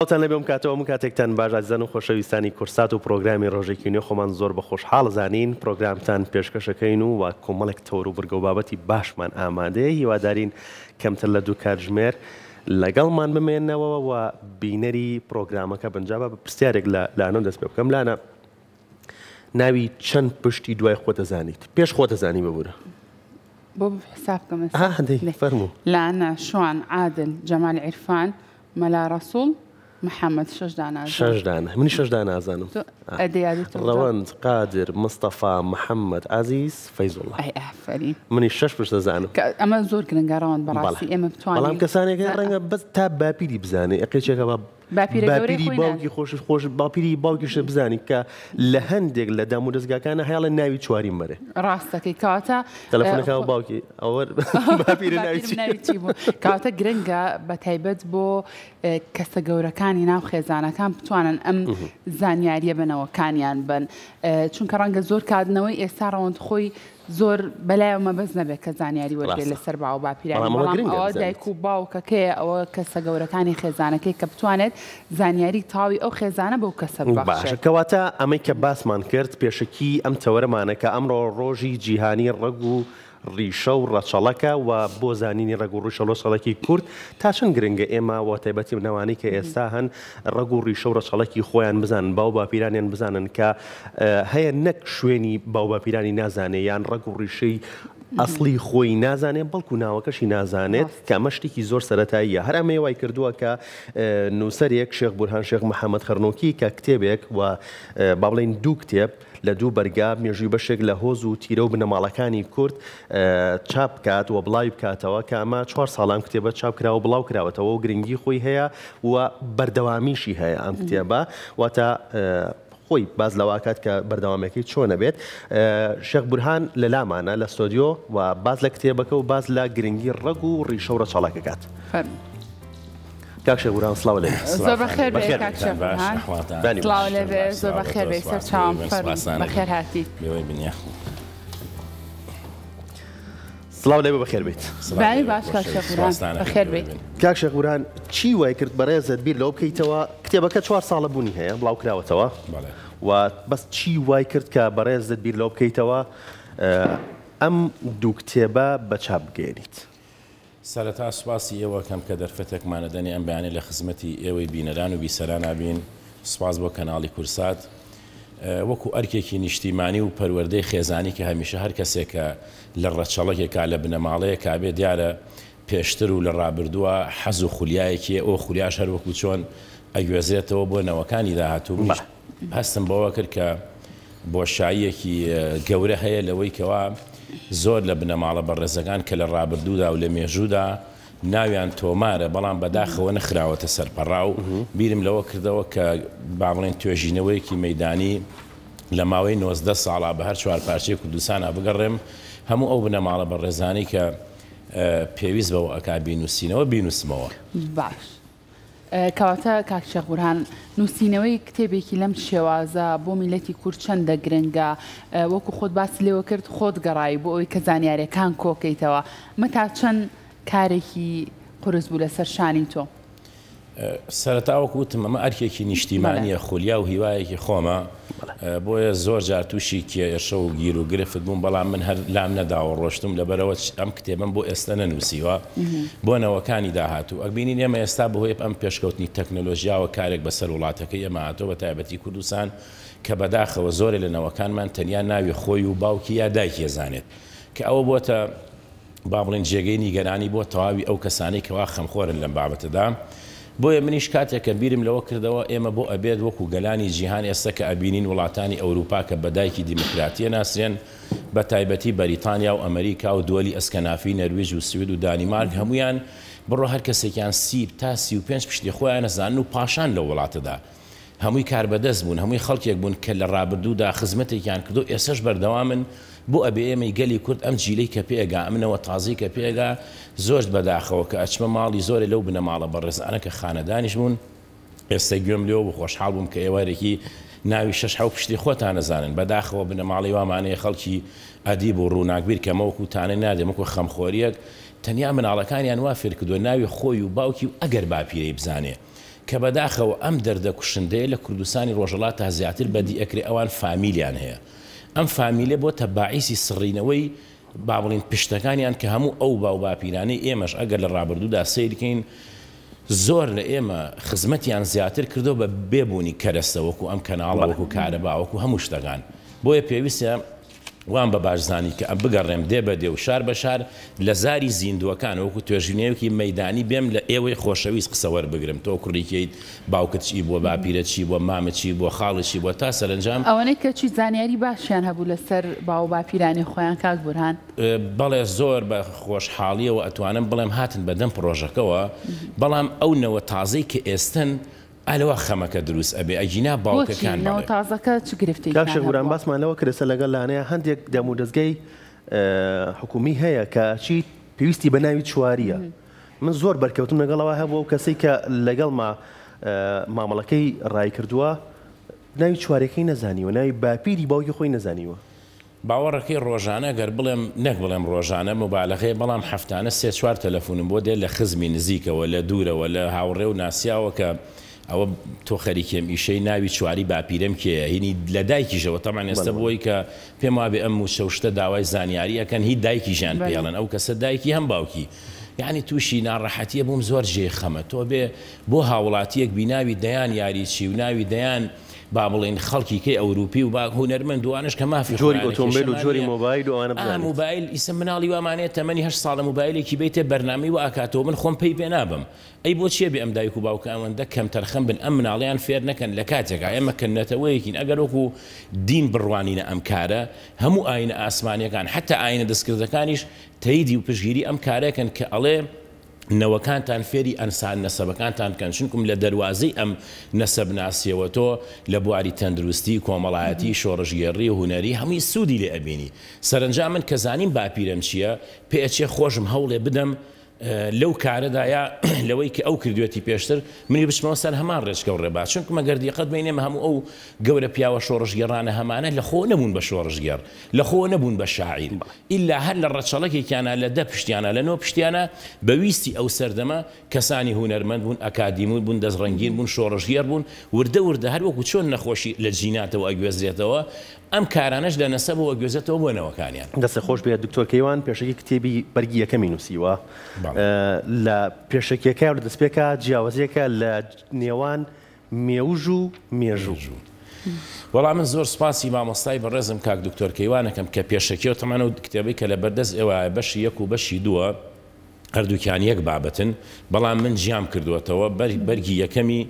سڵاوتان لێبێ ئەم کاتەوە هەموو کاتێکتان باش ئازیزان و خۆشەویستانی کورسات و پرۆگرامی ڕۆژێکی نوێ خۆمان زۆر بە خۆشحاڵ زانین پرۆگرامتان پێشکەشەکەین و وە کۆمەڵێک تەوەر و بڕگە و بابەتی باشمان ئامادەیە هیوادارین کەمتر لە دوو کاتژمێر لەگەڵمان بمێنەوە و بینەری پرۆگرامەکە بن جا با بە پرسیارێک لە لانەوە دەست پێ بکەم لانە ناوی چەند پشتی دوای خۆت دەزانیت پێش خۆت دەزانی ببورە بۆ حساب بکەم ئێستا دەی فەرموو لانە شوان عادل جەمال عیرفان مەلا ڕەسوڵ محەمەد شەش دانە ئەزانم. شەش دانە منیش شەش دانە ئەزانم. تۆ ئەدە یادی تۆ بدە. ڕەوەند قادر مستەفا محەمەد عەزیز فەیزوڵا. ئەی ئافەرین. منیش شەش پشت ئەزانم. کە ئەمە زۆر گرنگە ڕەوەند بەڕاستی بەڵێ ئێمە بتوانین بەڵام کەسانێک هەیە ڕەنگە بەس تا باپیری بزانێ ئەقێچێکە بە باپیرە گەورەی باپیری خۆی ناز. باوکی خۆش خۆش باپیری باوکیشت بزانی کە لە هەندێک لە دامودەزگاکانە هەیە ناوی چوارین بەرێ. ڕاستەکەی کەواتە تەلەفۆنەکە باوکی ئەوە باپیرە ناوی باپیرم ناوی چی بوو؟ کەواتە گرنگە بە تایبەت بۆ کەسە گەورەکانی ناو خێزانەکان بتوانن ئەم زانیاریە بە نەوەکانیان بن چونکە ڕەنگە زۆر کات نەوەی ئێستا ڕەوەند خۆی زۆر بەلایەوە مەبەست نەبێت کە زانیاری وەرگێت لەسەر باو باپیرانی، بەڵام ئەوە دایک و باوکەکەیە، ئەوە کەسە گەورەکانی خێزانەکەی کە بتوانێت زانیاری تەواوی ئەو خێزانە بەو کەسە باشە ببەخشێت. کەواتە ئەمەی کە باسمان کرد پێشەکی ئەم تەوەرەمانە کە ئەمڕۆ ڕۆژی جیهانی ڕەگ و ڕیشە و ڕەچەڵەکە و بۆ زانینی ڕەگ و ڕیشە و ڕەچەڵەکی کورد تا چەند گرنگە ئێمە وە تایبەتی نەوانەی کە ئێستا هەن ڕەگ و ڕیشە و ڕەچەڵەکی خۆیان بزانن باو باپیرانیان بزانن کە هەیە نەک شوێنی باوباپیرانی نازانێ یان ڕەگ و ڕیشەی ئەسڵی خۆی نازانێ بەڵکو ناوەکەشی نازانێت کە ئەمە شتێکی زۆر سەرەتاییە هەر ئەمەیە وای کردووە کە نووسەرێک شێخ بورهان شێخ محەممەد خەرنۆکی کە کتێبێک و با بڵێین دوو کتێب لە دوو بەرگا مێژووی بەشێک لە هۆز و تیرە و بنەماڵەکانی کورد چاپ بکات و بڵاوی بکاتەوە کە ئەمە چوار ساڵە ئەم کتێبە چاپ کراوە و بڵاو کراوەتەوە و گرنگی خۆی هەیە و بەردەوامیشی هەیە ئەم کتێبە واتە خۆی باس لەوە ئەکات کە بەردەوامەکەی چۆن ئەبێت. شێخ بورهان لە لامانە لە ستۆدیۆ و باس لە کتێبەکە و باس لە گرنگی ڕەگ و ڕیشە و ڕەچەڵەک ئەکات. فەرموو. کاک شێخ بورهان سڵاو لێ بێت. زۆر بەخێر بێی کاک شێخ بورهان. سڵاو لێ بێ زۆر بەخێر بێی سەرچاوم فەرموو بەخێر هاتیت. سڵاو لێبێ بەخێر بێیت. بەیانی باش کاک شێخ بورهان بەخێر بێیت. کاک شێخ بورهان چی وای کرد بەڕێزت بیر لەوە بکەیتەوە کتێبەکە چوار ساڵە بوونی هەیە بڵاو کراوەتەوە و بەس چی وای کرد کە بەڕێزت بیر لەوە بکەیتەوە ئەم دوو کتێبە بە چاپ بگەیەنیت؟ سەرەتا سوپاسی ئێوە ئەکەم کە دەرفەتێکمان ئەدەنێ ئەم بەیانە لە خزمەتی ئێوەی بینەران و بیسەرانا بین، سوپاس بۆ کەناڵی کورسات. وەکو ئەرکێکی نیشتیمانی و پەروەردەی خێزانی کە هەمیشە هەر کەسێک کە لە ڕەچەڵەکێکا لە بنەماڵەیەکا بێ دیارە پێشتر و لە ڕابردووە حەز و خولیایەکی هەیە ئەو خولیاش هەر وەکو چۆن ئەگوێزرێتەوە بۆ نەوەکانی داهاتوو منیش هەستم بەوە کرد کە بۆشاییەکی گەورە هەیە لەوەی کەوا زۆر لە بنەماڵە بەڕێزەکان کە لە ڕابردوودا و لە مێژوودا ناویان تۆمارە بەڵام بەداخەوە نەخراوەتە سەر پەڕاو، بیرم لەوە کردەوە کە با بڵێین توێژینەوەیەکی مەیدانی لە ماوەی 19 ساڵا بە هەر چوار پارچەی کوردستانا بگەڕێم هەموو ئەو بنەماڵە بەڕێزانەی کە پێویست بەوە ئەکا بینووسینەوە بینووسمەوە. باش کەواتە کاک شێخ بورهان نووسینەوەی کتێبێکی لەم شێوازە بۆ میللەتی کورد چەندە گرنگە؟ وەکو خۆت باست لێوە کرد خۆت گەڕای بۆ ئەوەی کە زانیاریەکان کۆکەیتەوە ئەمە تا چەند کارێکی قورس بوو لەسەر شانی تۆ؟ سەرەتا وەکو وتم ئەمە ئەرکێکی نیشتیمانیە، خولیا و هیوایەکی خۆمە، بۆیە زۆر جار تووشی کێشە و گیر و گرفت بووم، بەڵام من هەر لام نەداوە ڕۆشتوم، لەبەرئەوە ئەم کتێبەم بۆ ئێستە نەنووسیوە، بۆ نەوەکانی داهاتوو. ئەبینین ئێمە ئێستا بەهۆی ئەم پێشکەوتنی تەکنەلۆژیاوە کارێک بەسەر وڵاتەکەی ئێمە هاتووە بە تایبەتی کوردستان کە بەداخەوە زۆرێ لە نەوەکانمان تەنیا ناوی خۆی و باوکی یا دایکی ئەزانێت کە ئەوە بۆتە با بڵێین جێگەی نیگەرانی بۆ تەواوی ئەو کەسانەی کەوا خەمخۆرن لەم بابەتەدا. بۆیە منیش کاتێک کە بیرم لەوە کردەوە ئێمە بۆ ئەبێت وەکو گەلانی جیهان ئێستا کە ئەبینین وڵاتانی ئەوروپا کە بە دایکی دیموکراتیە ناسرێن بە تایبەتی بەریتانیا و ئەمریکا و دوەلی ئەسکەنافی نەرویج و سوید و دانیمارک هەموویان بڕۆ هەر کەسێکیان سی تا 35 پشتی خۆیان ئەزانن و پاشان لەو وڵاتەدا هەمووی کاربەدەست بوون، هەمووی خەڵکێک بوون کە لە ڕابردوودا خزمەتێکیان کردو ئێستەش بەردەوامن، بۆ ئەبێ ئێمەی گەلی کورد ئەم جیلەی کە پێگا، ئەم نەوە تازەی کە پێگا، زۆر بەداخەوە کە ئەچمە ماڵی زۆرێ لەو بنەماڵە بەڕێزانە کە خانەدانیش بوون، ئێستە گوێم لێوە بوو خۆشحاڵ بووم کە ئێوارێکی ناوی شەش حەو پشتی خۆتان ئەزانن، بەداخەوە بنەماڵەی وامان هەیە خەڵکی ئەدیب و ڕووناکبیر کە مەوەکوو تانە نادەم وەکوو خەمخۆرییەک تەنیا مناڵەکانیان وا فێرکردووە ناوی خۆی و باوکی و ئەگەر باپیرەی بزانێ. کە بەداخەوە ئەم دەردە کوشندەیە لە کوردستانی ڕۆژهەڵاتا زیاتر بەدی ئەکرێ ئەوان فامیلیان هەیە ئەم فامیلە بۆتە باعیسی سڕینەوەی با بڵێین پشتەکانیان کە هەموو ئەو باو باپیرانەی ئێمەش ئەگەر لە ڕابردوودا سەیر کەین زۆر لە ئێمە خزمەتیان زیاتر کردووە بە بێ بوونی کەرەستە وەکو ئەم کەناڵە وەکو کارەبا وەکو هەموو شتەکان بۆیە پێویستە وام بە باش زانی کە بگەڕێم دێ بە دێ و شار بە شار لە زاری زیندووەکان وەکو توێژینەوەیەکی مەیدانی بێم لە ئێوەی خۆشەویست قسە وەربگرم تۆ کوڕی کێیت باوکت چی بووە باپیرەت چی بووە مامت چی بووە خاڵت چی بووە تا سەرەنجام. ئەوەنەی کە چی زانیاری باشیان هەبوو لەسەر باو و باپیرانی خۆیان کاک بورهان؟ بەڵێ زۆر بە خۆشحاڵیەوە ئەتوانم بڵێم هاتن بە دەم پڕۆژەکەوە بەڵام ئەو نەوە تازەی کە ئێستەن ئا لەوە خەمەکە دروست ئەبێ ئەگینا بۆچی باوکەکان نەوە بەڵێ. تازەکە چ کاک گرفتێکیان شێخ بورهان هەبووە؟ باسمان لەوە کرد ئێستا لەگەڵ لانەیە هەندێک دامودەزگای حکومی هەیە کە چی پێویستی بە ناوی چواریە من زۆر بەرکەوتم لەگەڵ ئەوە هەبوو ئەو کەسەی کە لەگەڵما مامەڵەکەی ڕای کردووە ناوی چوارەکەی نەزانیوە ناوی باپیری باوکی خۆی نەزانیوە. باوەڕەکەی ڕۆژانە گەر بڵێم نەک بڵێم ڕۆژانە موبالەغەیە بەڵام هەفتانە سێ چوار تەلەفونم بۆ دێ لە خزمی نزیکەوە لە دوورەوە لە هاوڕێ و ناسیاوە کە ئەوە تۆ خەریکی ئەم ئیشەی ناوی چواری باپیرەم کێیە هینی لە دایکیشەوە تەبعەن ئێستا بۆی کە پێم وابێ ئەم موچە و شتە داوای زانیاری ئەکەن هی دایکیشیان پێ ئەڵێن ئەو کەسە دایکی هەم باوکی یانی توشی ناڕەحەتیە بووم زۆر جێی خەمە تۆ بێ بۆ هاوڵاتیەک بی ناوی دەیان یاریچی و ناوی دەیان با بڵێین خەڵکی کەی ئەوروپی و با هونەرمەند و ئەوانەش کە مافی جۆری خۆیانە ئۆتۆمبێل و کێشەمان جۆری نیە مۆبایل و ئەوانە ئا بزانیت. مۆبایل ئیسە مناڵی وامان هەیە تەمەنی هەشت ساڵە مۆبایلێکی بەیتێ بەرنامەی وا ئەکاتەوە من خۆم پێی پێ نابەم ئەی بۆچی ئەبێ ئەم دایک و باوکە ئەوەندە کەمتەرخەم بن ئەم مناڵەیان فێر نەکەن لە کاتێکا ئێمە کە نەتەوەیەکین ئەگەر وەکو دین بڕوانینە ئەم کارە هەموو ئاینە ئاسمانیەکان حەتا ئاینە دەستکردەکانیش تەیدی و پشتگیری ئەم کارەکەن کە ئەڵێ نەوەکانتان فێری ئەنسان نەسەبەکانتان بکەن چونکم لە دەروازەی ئەم نەسەبناسیەوە تۆ لە بواری تەندروستی کۆمەڵایەتی شۆڕشگێڕی هونەری هەمووی سوودی لێ ئەبینی سەرەنجام من کە زانیم باپیرەم چیە پێ ئەچێ خۆشم هەوڵێ بدەم لەو کارەدا یا لەوەی کە ئەو کردوێتی پێشتر منی بچمەوە سەر هەمان ڕێچکە و ڕێباز چونکم ئەگەر دیقەت بەین ئێمە هەموو ئەو گەورە پیاوە شۆڕشگێڕانە هەمانە لە خۆوە نەبوون بە شۆڕشگێڕ لە خۆوە نەبوون بە شاعیر ئیلا هەر لە ڕەچەڵەکێکیانا لە دە پشتیانا لە نۆ پشتیانا بە ویستی ئەو سەردەمە کەسانی هونەرمەند بوون ئەکادیموی بوون دەستڕەنگین بوون شۆڕشگێڕ بوون وردە وردە هەر وەکو چۆن نەخۆشی لە جیناتەوە ئەگوێزرێتەوە ئەم کارانەش لە نەسەبەوە ئەگوێزێتەوە بۆ نەوەکانیان. دەستت خۆش بێت دکتۆر کەیوان پێشەکی کتێبی بەرگی یەکەمی نووسیوە لە پێشەکیەکە و لە دەستپێکا جیاوازیەکە لە نێوان مێوژ و مێژوو. وەڵا من زۆر سوپاسی مامۆستای بەڕێزم کاک دکتۆر کەیوان ئەکەم کە پێشەکیەو تەمەن ئەو کتێبەی کە لەبەردەست ئێوایە بەشی یەک و بەشی دووە هەردووکیان یەک بابەتن بەڵام من جیام کردووەتەوە بەرگی یەکەمی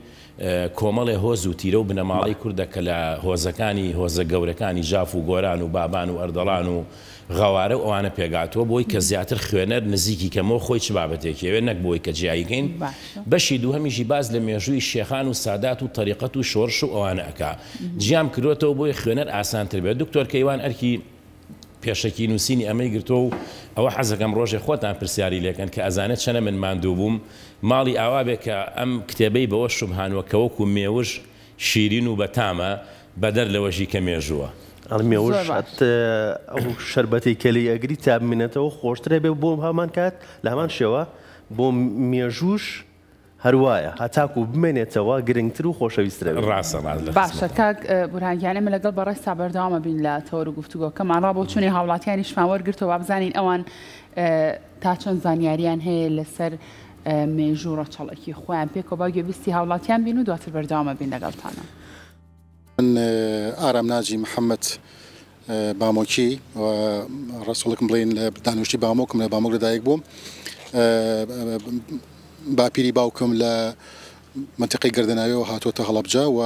کۆمەڵێ هۆز و تیرە و بنەماڵەی کوردە کە لە هۆزەکانی هۆزە گەورەکانی جاف و گۆران و بابان و ئەردەڵان و غەوارە و ئەوانە پێکهاتووە بۆی کە زیاتر خوێنەر نزیکی کەمەوە خۆی چ بابەتێکی ئەوێ نەک بۆی کە جیایی کەین بەشی دووهەمیشی باس لە مێژووی شێخان و سادات و تەریقەت و شۆرش و ئەوانە ئەکا جیام کردووەتەوە بۆی خوێنەر ئاسانتر بێت دکتۆر کەیوان ئەرکی پێشەکی نووسینی ئەمەی گرتووە و ئەوە حەزەکەم ڕۆژێ خۆتان پرسیاری لێکەن کە ئەزانێت چەنە من ماندوو بووم ماڵی ئاوا بێ کە ئەم کتێبەی بەوە شوبهانوە کە وەکو مێوژ شیرین و بەتامە بەدەر لەوەشی کە مێژووە. ئەڵێ مێوژ ئەو شەربەتەی کە لێی ئەگری تا بمێنێتەوە خۆشترە بێ بۆ هەمان کات لە هەمان شێوە بۆ مێژووش هەروایە هەتاکو بمێنێتەوە گرنگتر و خۆشەویسترە بێ. ڕاستە ڕاست لە باشە خزمەتم. کاک بورهان گیان ئێمە لەگەڵ بەڕێزتا بەردەوام ئەبین لە تەوەر و گفتوگۆکەمان ڕا بۆچوونی هاوڵاتیانیشمان وەرگرتەوە با بزانین ئەوان تا چەند زانیاریان هەیە لەسەر مێژوو و ڕەچەڵەکی خۆیان پێکەوە با گوێبیستی هاوڵاتیان بین و دواتر بەردەوام ئەبین لەگەڵتانە. من ئارام ناجی محەمەد بامۆکی و ڕەسوڵکم بڵێین لە دانیشتوی بامۆکم لە بامۆک لەدایک بووم باپیری باوکم لە مەنتیقەی گردەناوێەوە هاتووەتە هەڵەبجە و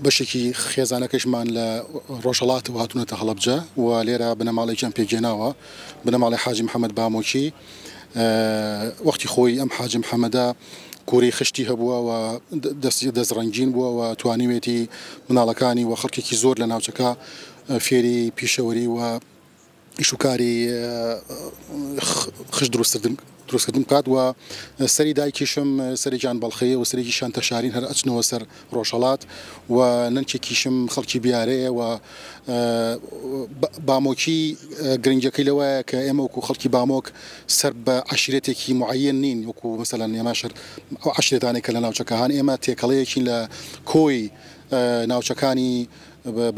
بەشێکی خێزانەکەشمان لە ڕۆژهەڵاتەوە هاتوونەتە هەڵەبجە و لێرە بنەماڵێکیان پێکهێناوە بنەماڵەی حاجی محەممەد بامۆکی وەختی خۆی ئەم حاجی محەممەدە کوری خشتی هەبووە و دەستی دەست ڕەنگین بووە و توانیوێتی مناڵەکانی و خەڵکێکی زۆر لە ناوچەکە فێری پیشەوەری و ئیش و کاری خشت دروستکردن دروستکردن بکات و سەری دایکیشم سەرێکیان بەڵخەیە و سەرێکیشیان تەشارین هەر ئەچنەوە سەر ڕۆژهەڵات و نەنکێکیشم خەڵکی بیارەیە و بامۆکی گرنگیەکەی لەوەیە کە ئێمە وەکو خەڵکی بامۆک سەر بە عەشیرەتێکی معەیەن نین وەکو مەسەلەن ئێمە ئەو عەشیرەتانەی کە لە ناوچەکە هەن ئێمە تێکەڵەیەکین لە کۆی ناوچەکانی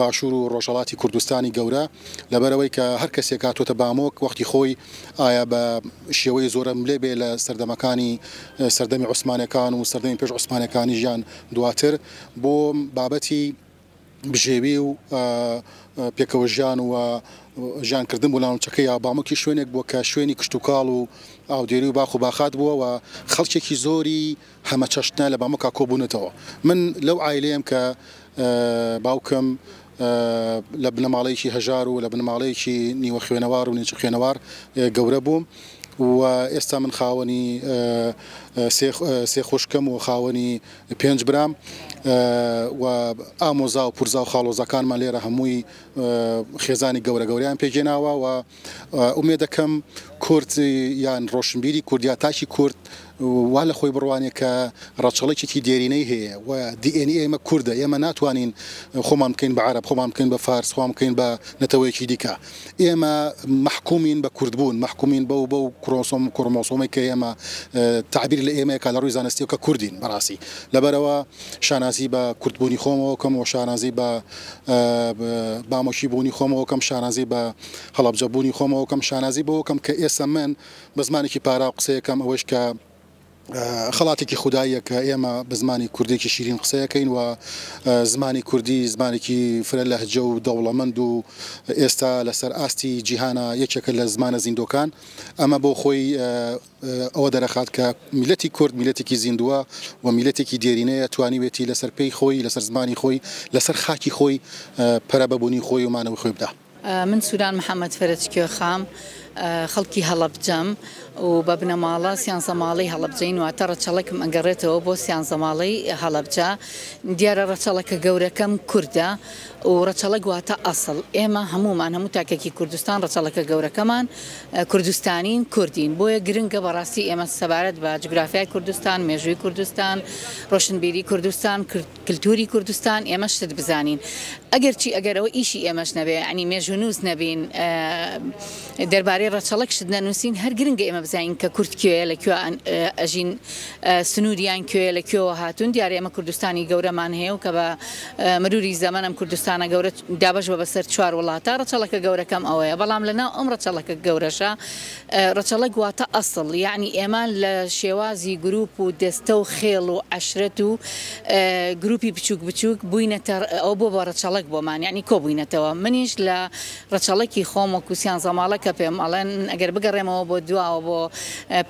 باشوور و ڕۆژهەڵاتی کوردستانی گەورە، لەبەرئەوەی کە هەر کەسێک هاتۆتە بامۆک وەختی خۆی ئایا بە شێوەی زۆرەملێ بێ لە سەردەمەکانی سەردەمی عوسمانەکان و سەردەمی پێش عوسمانەکانیش یان دواتر بۆ بابەتی بژێوی و پێکەوەژیان و ژیانکردن بۆ ناوچەکە یا بامۆکی شوێنێک بووە کە شوێنی کشتوکاڵ و ئاودێری و باخ و باخات بووە و خەڵکێکی زۆری هەمەچەشنە لە بامۆکا کۆبوونەتەوە. من لەو عایلەیەم کە باوکم لە بنەماڵەیەکی هەژار و لە بنەماڵەیەکی نیوە خوێنەوار و نیمچە خوێنەوار گەورە بووم و ئێستا من خاوەنی سێ خوشکم و خاوەنی پێنج برام و ئامۆزا و پورزا و خاڵۆزاکانمان لێرە هەمووی خێزانی گەورە گەورەیان پێکهێناوە و ئومێدەکەم کورد یان ڕۆشنبیری کورد یا تاکی کورد وا لە خۆی بڕوانێ کە ڕەچەڵەکێکی دێرینەی هەیە و دی ئێن ئێمە کوردە، ئێمە ناتوانین خۆمان بکەین بە عەرەب، خۆمان بکەین بە فارس، خۆمان بکەین بە نەتەوەیەکی دیکە. ئێمە مەحکومین بە کوردبوون، مەحکومین بەو بەو کرۆسۆم کرۆمۆسۆمەی کە ئێمە تەعبیر لە ئێمەیە کە لە ڕووی زانستیەوە کە کوردین بەڕاستی. لەبەرئەوە شانازی بە کوردبوونی خۆمەوە کەم و شانازی بە بامۆکی بوونی خۆمەوە کەم، شانازی بە هەڵەبجە بوونی خۆمەوە کەم، شانازی بەوە کەم کە ئێستا من بە زمانێکی پاراو قسەیەکەم، ئەوەیش کە خەڵاتێکی خوداییە کە ئێمە بە زمانی کوردێکی شیرین قسەیەکەین و زمانی کوردی زمانێکی فرە لەهجە و دەوڵەمەند و ئێستا لەسەر ئاستی جیهانە یەکێکە لە زمانە زیندۆکان. ئەمە بۆ خۆی ئەوە دەرەخات کە میللەتی کورد میللەتێکی زیندووە و میللەتێکی دێرینەیە، توانیوێتی لەسەر پێی خۆی، لەسەر زمانی خۆی، لەسەر خاکی خۆی پەرە بە بوونی خۆی و مانەوەی خۆی بدا. من سوران محەمەد فەرەج کوێخام، خەڵکی هەڵەبجەم و بە بنەماڵە سیانزەماڵەی هەڵەبجەین، واتە ڕەچەڵەکم ئەگەڕێتەوە بۆ سیانزەماڵەی هەڵەبجە. دیارە ڕەچەڵەکە گەورەکەم کوردە و ڕەچەڵەک واتە ئەسڵ. ئێمە هەموومان، هەموو تاکێکی کوردستان ڕەچەڵەکە گەورەکەمان کوردستانین، کوردین. بۆیە گرنگە بەڕاستی ئێمە سەبارەت بە جوگرافیای کوردستان، مێژووی کوردستان، ڕۆشنبیری کوردستان، کلتوری کوردستان ئێمە شت بزانین. ئەگەرچی ئەگەر ئەوە ئیشی ئێمەش نەبێ، یانی مێژوونووس نەبین، دەربارەی ڕەچەڵەک شت نەنووسین، هەر گرنگە ئێمە بزانین کە کورد کوێیە، لە کوێ ئەژین، سنووریان کوێیە، لە کوێوە هاتوون. دیارە ئێمە کوردستانی گەورەمان هەیە و کە بە مروری زەمەن ئەم کوردستانە گەورە دابەش بووە بەسەر چوار وڵاتا، ڕەچەڵەکە گەورەکەم ئەوەیە. بەڵام لە ناو ئەم ڕەچەڵەکە گەورەشە ڕەچەڵەک واتە ئەسڵ، یەعنی ئێمە لە شێوازی گروپ و دەستە و خێڵ و عەشرەت و گروپی بچوک بچوک بووینەتە ئەوە بووە بە ڕەچەڵەک بۆمان، یەعنی کۆبووینەتەوە. منیش لە ڕەچەڵەکی خۆم وەکو سیانزەماڵە کە پێم ئەڵێن، من ئەگەر بگەڕێمەوە بۆ دواوە بۆ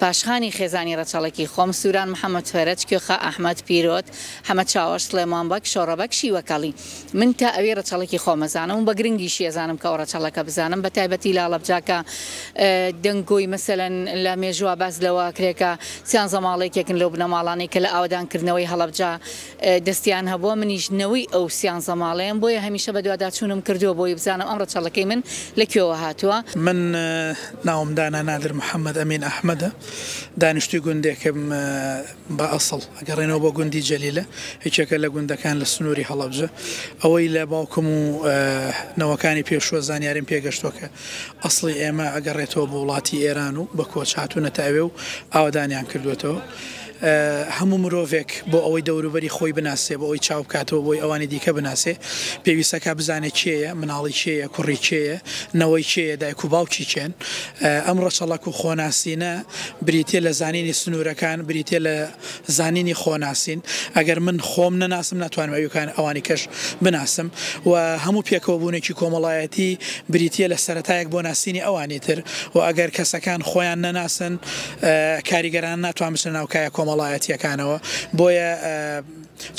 پاشخانی خێزانی ڕەچەڵەکی خۆم، سوران محەمەد فەرەج، کوێخا ئەحمەد، پیرۆت، حەمە چاوەش، سڵێمان بەگ، شۆڕە بەگ، شیوەکەڵی. من تا ئەوێ ڕەچەڵەکی خۆم ئەزانم و بە گرنگیشی ئەزانم کە ئەو ڕەچەڵەکە بزانم، بە تایبەتی لە هەڵەبجە کە دەنگۆی مەسەلەن لە مێژووە باس لەوە ئەکرێ کە سیانزە ماڵ یەکێکن لەو بنەماڵانەی کە لە ئاوەدان کردنەوەی هەڵەبجە دەستیان هەبووە، منیش نەوەی ئەو سیانزە ماڵەیەم، بۆیە هەمیشە بەدواداچوونم کردووە بۆی بزانم ئەم ڕەچەڵەکەی من لە کوێوە هاتووە. من ناوم دانا نادر محەمەد ئەمین ئەحمەدە، دانیشتووی گوندێکم بە ئەسڵ ئەگەڕێنەوە بۆ گوندی جەلیلە، یەکێکە لە گوندەکان لە سنووری هەڵەبجە. ئەوەی لە باوکم و نەوەکانی پێشووە زانیاریم پێگەشتووە کە ئەسڵی ئێمە ئەگەڕێتەوە بۆ وڵاتی ئێران و بە کۆچ هاتوونەتە ئەوێ و ئاوەدانیان کردووەتەوە. هەموو مرۆڤێک بۆ ئەوەی دەوروبەری خۆی بناسێ، بۆ ئەوەی چاو بکاتەوە بۆی ئەوانی دیکە بناسێ، پێویستەکا بزانێ کێیە، مناڵی کێیە، کوڕی کێیە، نەوەی کێیە، دایک و باوکی کێن. ئەم ڕەچەڵەک و خۆناسینە بریتیە لە زانینی سنوورەکان، بریتیە لە زانینی خۆناسین. ئەگەر من خۆم نەناسم ناتوانم ئەویکان ئەوانی کەش بناسم و هەموو پێکەوەبوونێکی کۆمەڵایەتی بریتیە لە سەرەتایەک بۆ ناسینی ئەوانی تر و ئەگەر کەسەکان خۆیان نەناسن کاریگەرانە ناتوان بچنە ناو کایە کۆمەڵایەتیەکانەوە. بۆیە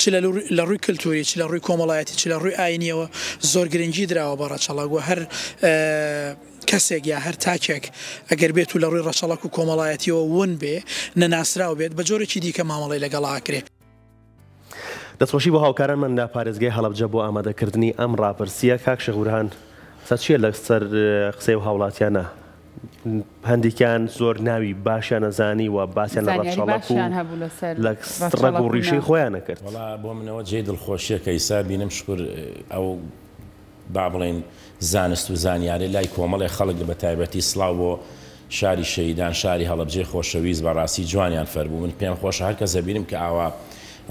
چ لە ڕووی کلتوری، چ لە ڕووی کۆمەڵایەتی، چ لە ڕووی ئاینیەوە زۆر گرنگی دراوە بە ڕەچەڵەک و هەر کەسێک یا هەر تاکێک ئەگەر بێت و لە ڕووی ڕەچەڵەک و کۆمەڵایەتیەوە ون بێ، نەناسراو بێت، بە جۆرێکی دیکە مامەڵەی لەگەڵا ئەکرێ. دەستخۆشی بۆ هاوکارانمان لە پارێزگای هەڵەبجە بۆ ئامادەکردنی ئەم ڕاپرسییە. کاک شێخ بورهان، قسە چییە لەسەر قسەی ئەو هاوڵاتیانە؟ هەندێکیان زۆر ناوی باشیان ئەزانی و باسیان لە زانیاری ڕەچەڵەک و باشیان هەبوو لەسەر لە ڕەگ ڕەچەڵەک و و ڕیشەی ناو. خۆیان ئەکرد. وەڵا بۆ منەوە جێی دڵخۆشیە کە ئیسا بینم شکور ئەو با بڵێین زانست و زانیارێ لای کۆمەڵێ خەڵک بە تایبەتی سڵاو بۆ شاری شەهیدان شاری هەڵەبجەی خۆشەویست بەڕاستی جوانیان فەرموو من پێم خۆشە هەر کەس ئەبینم کە ئاوا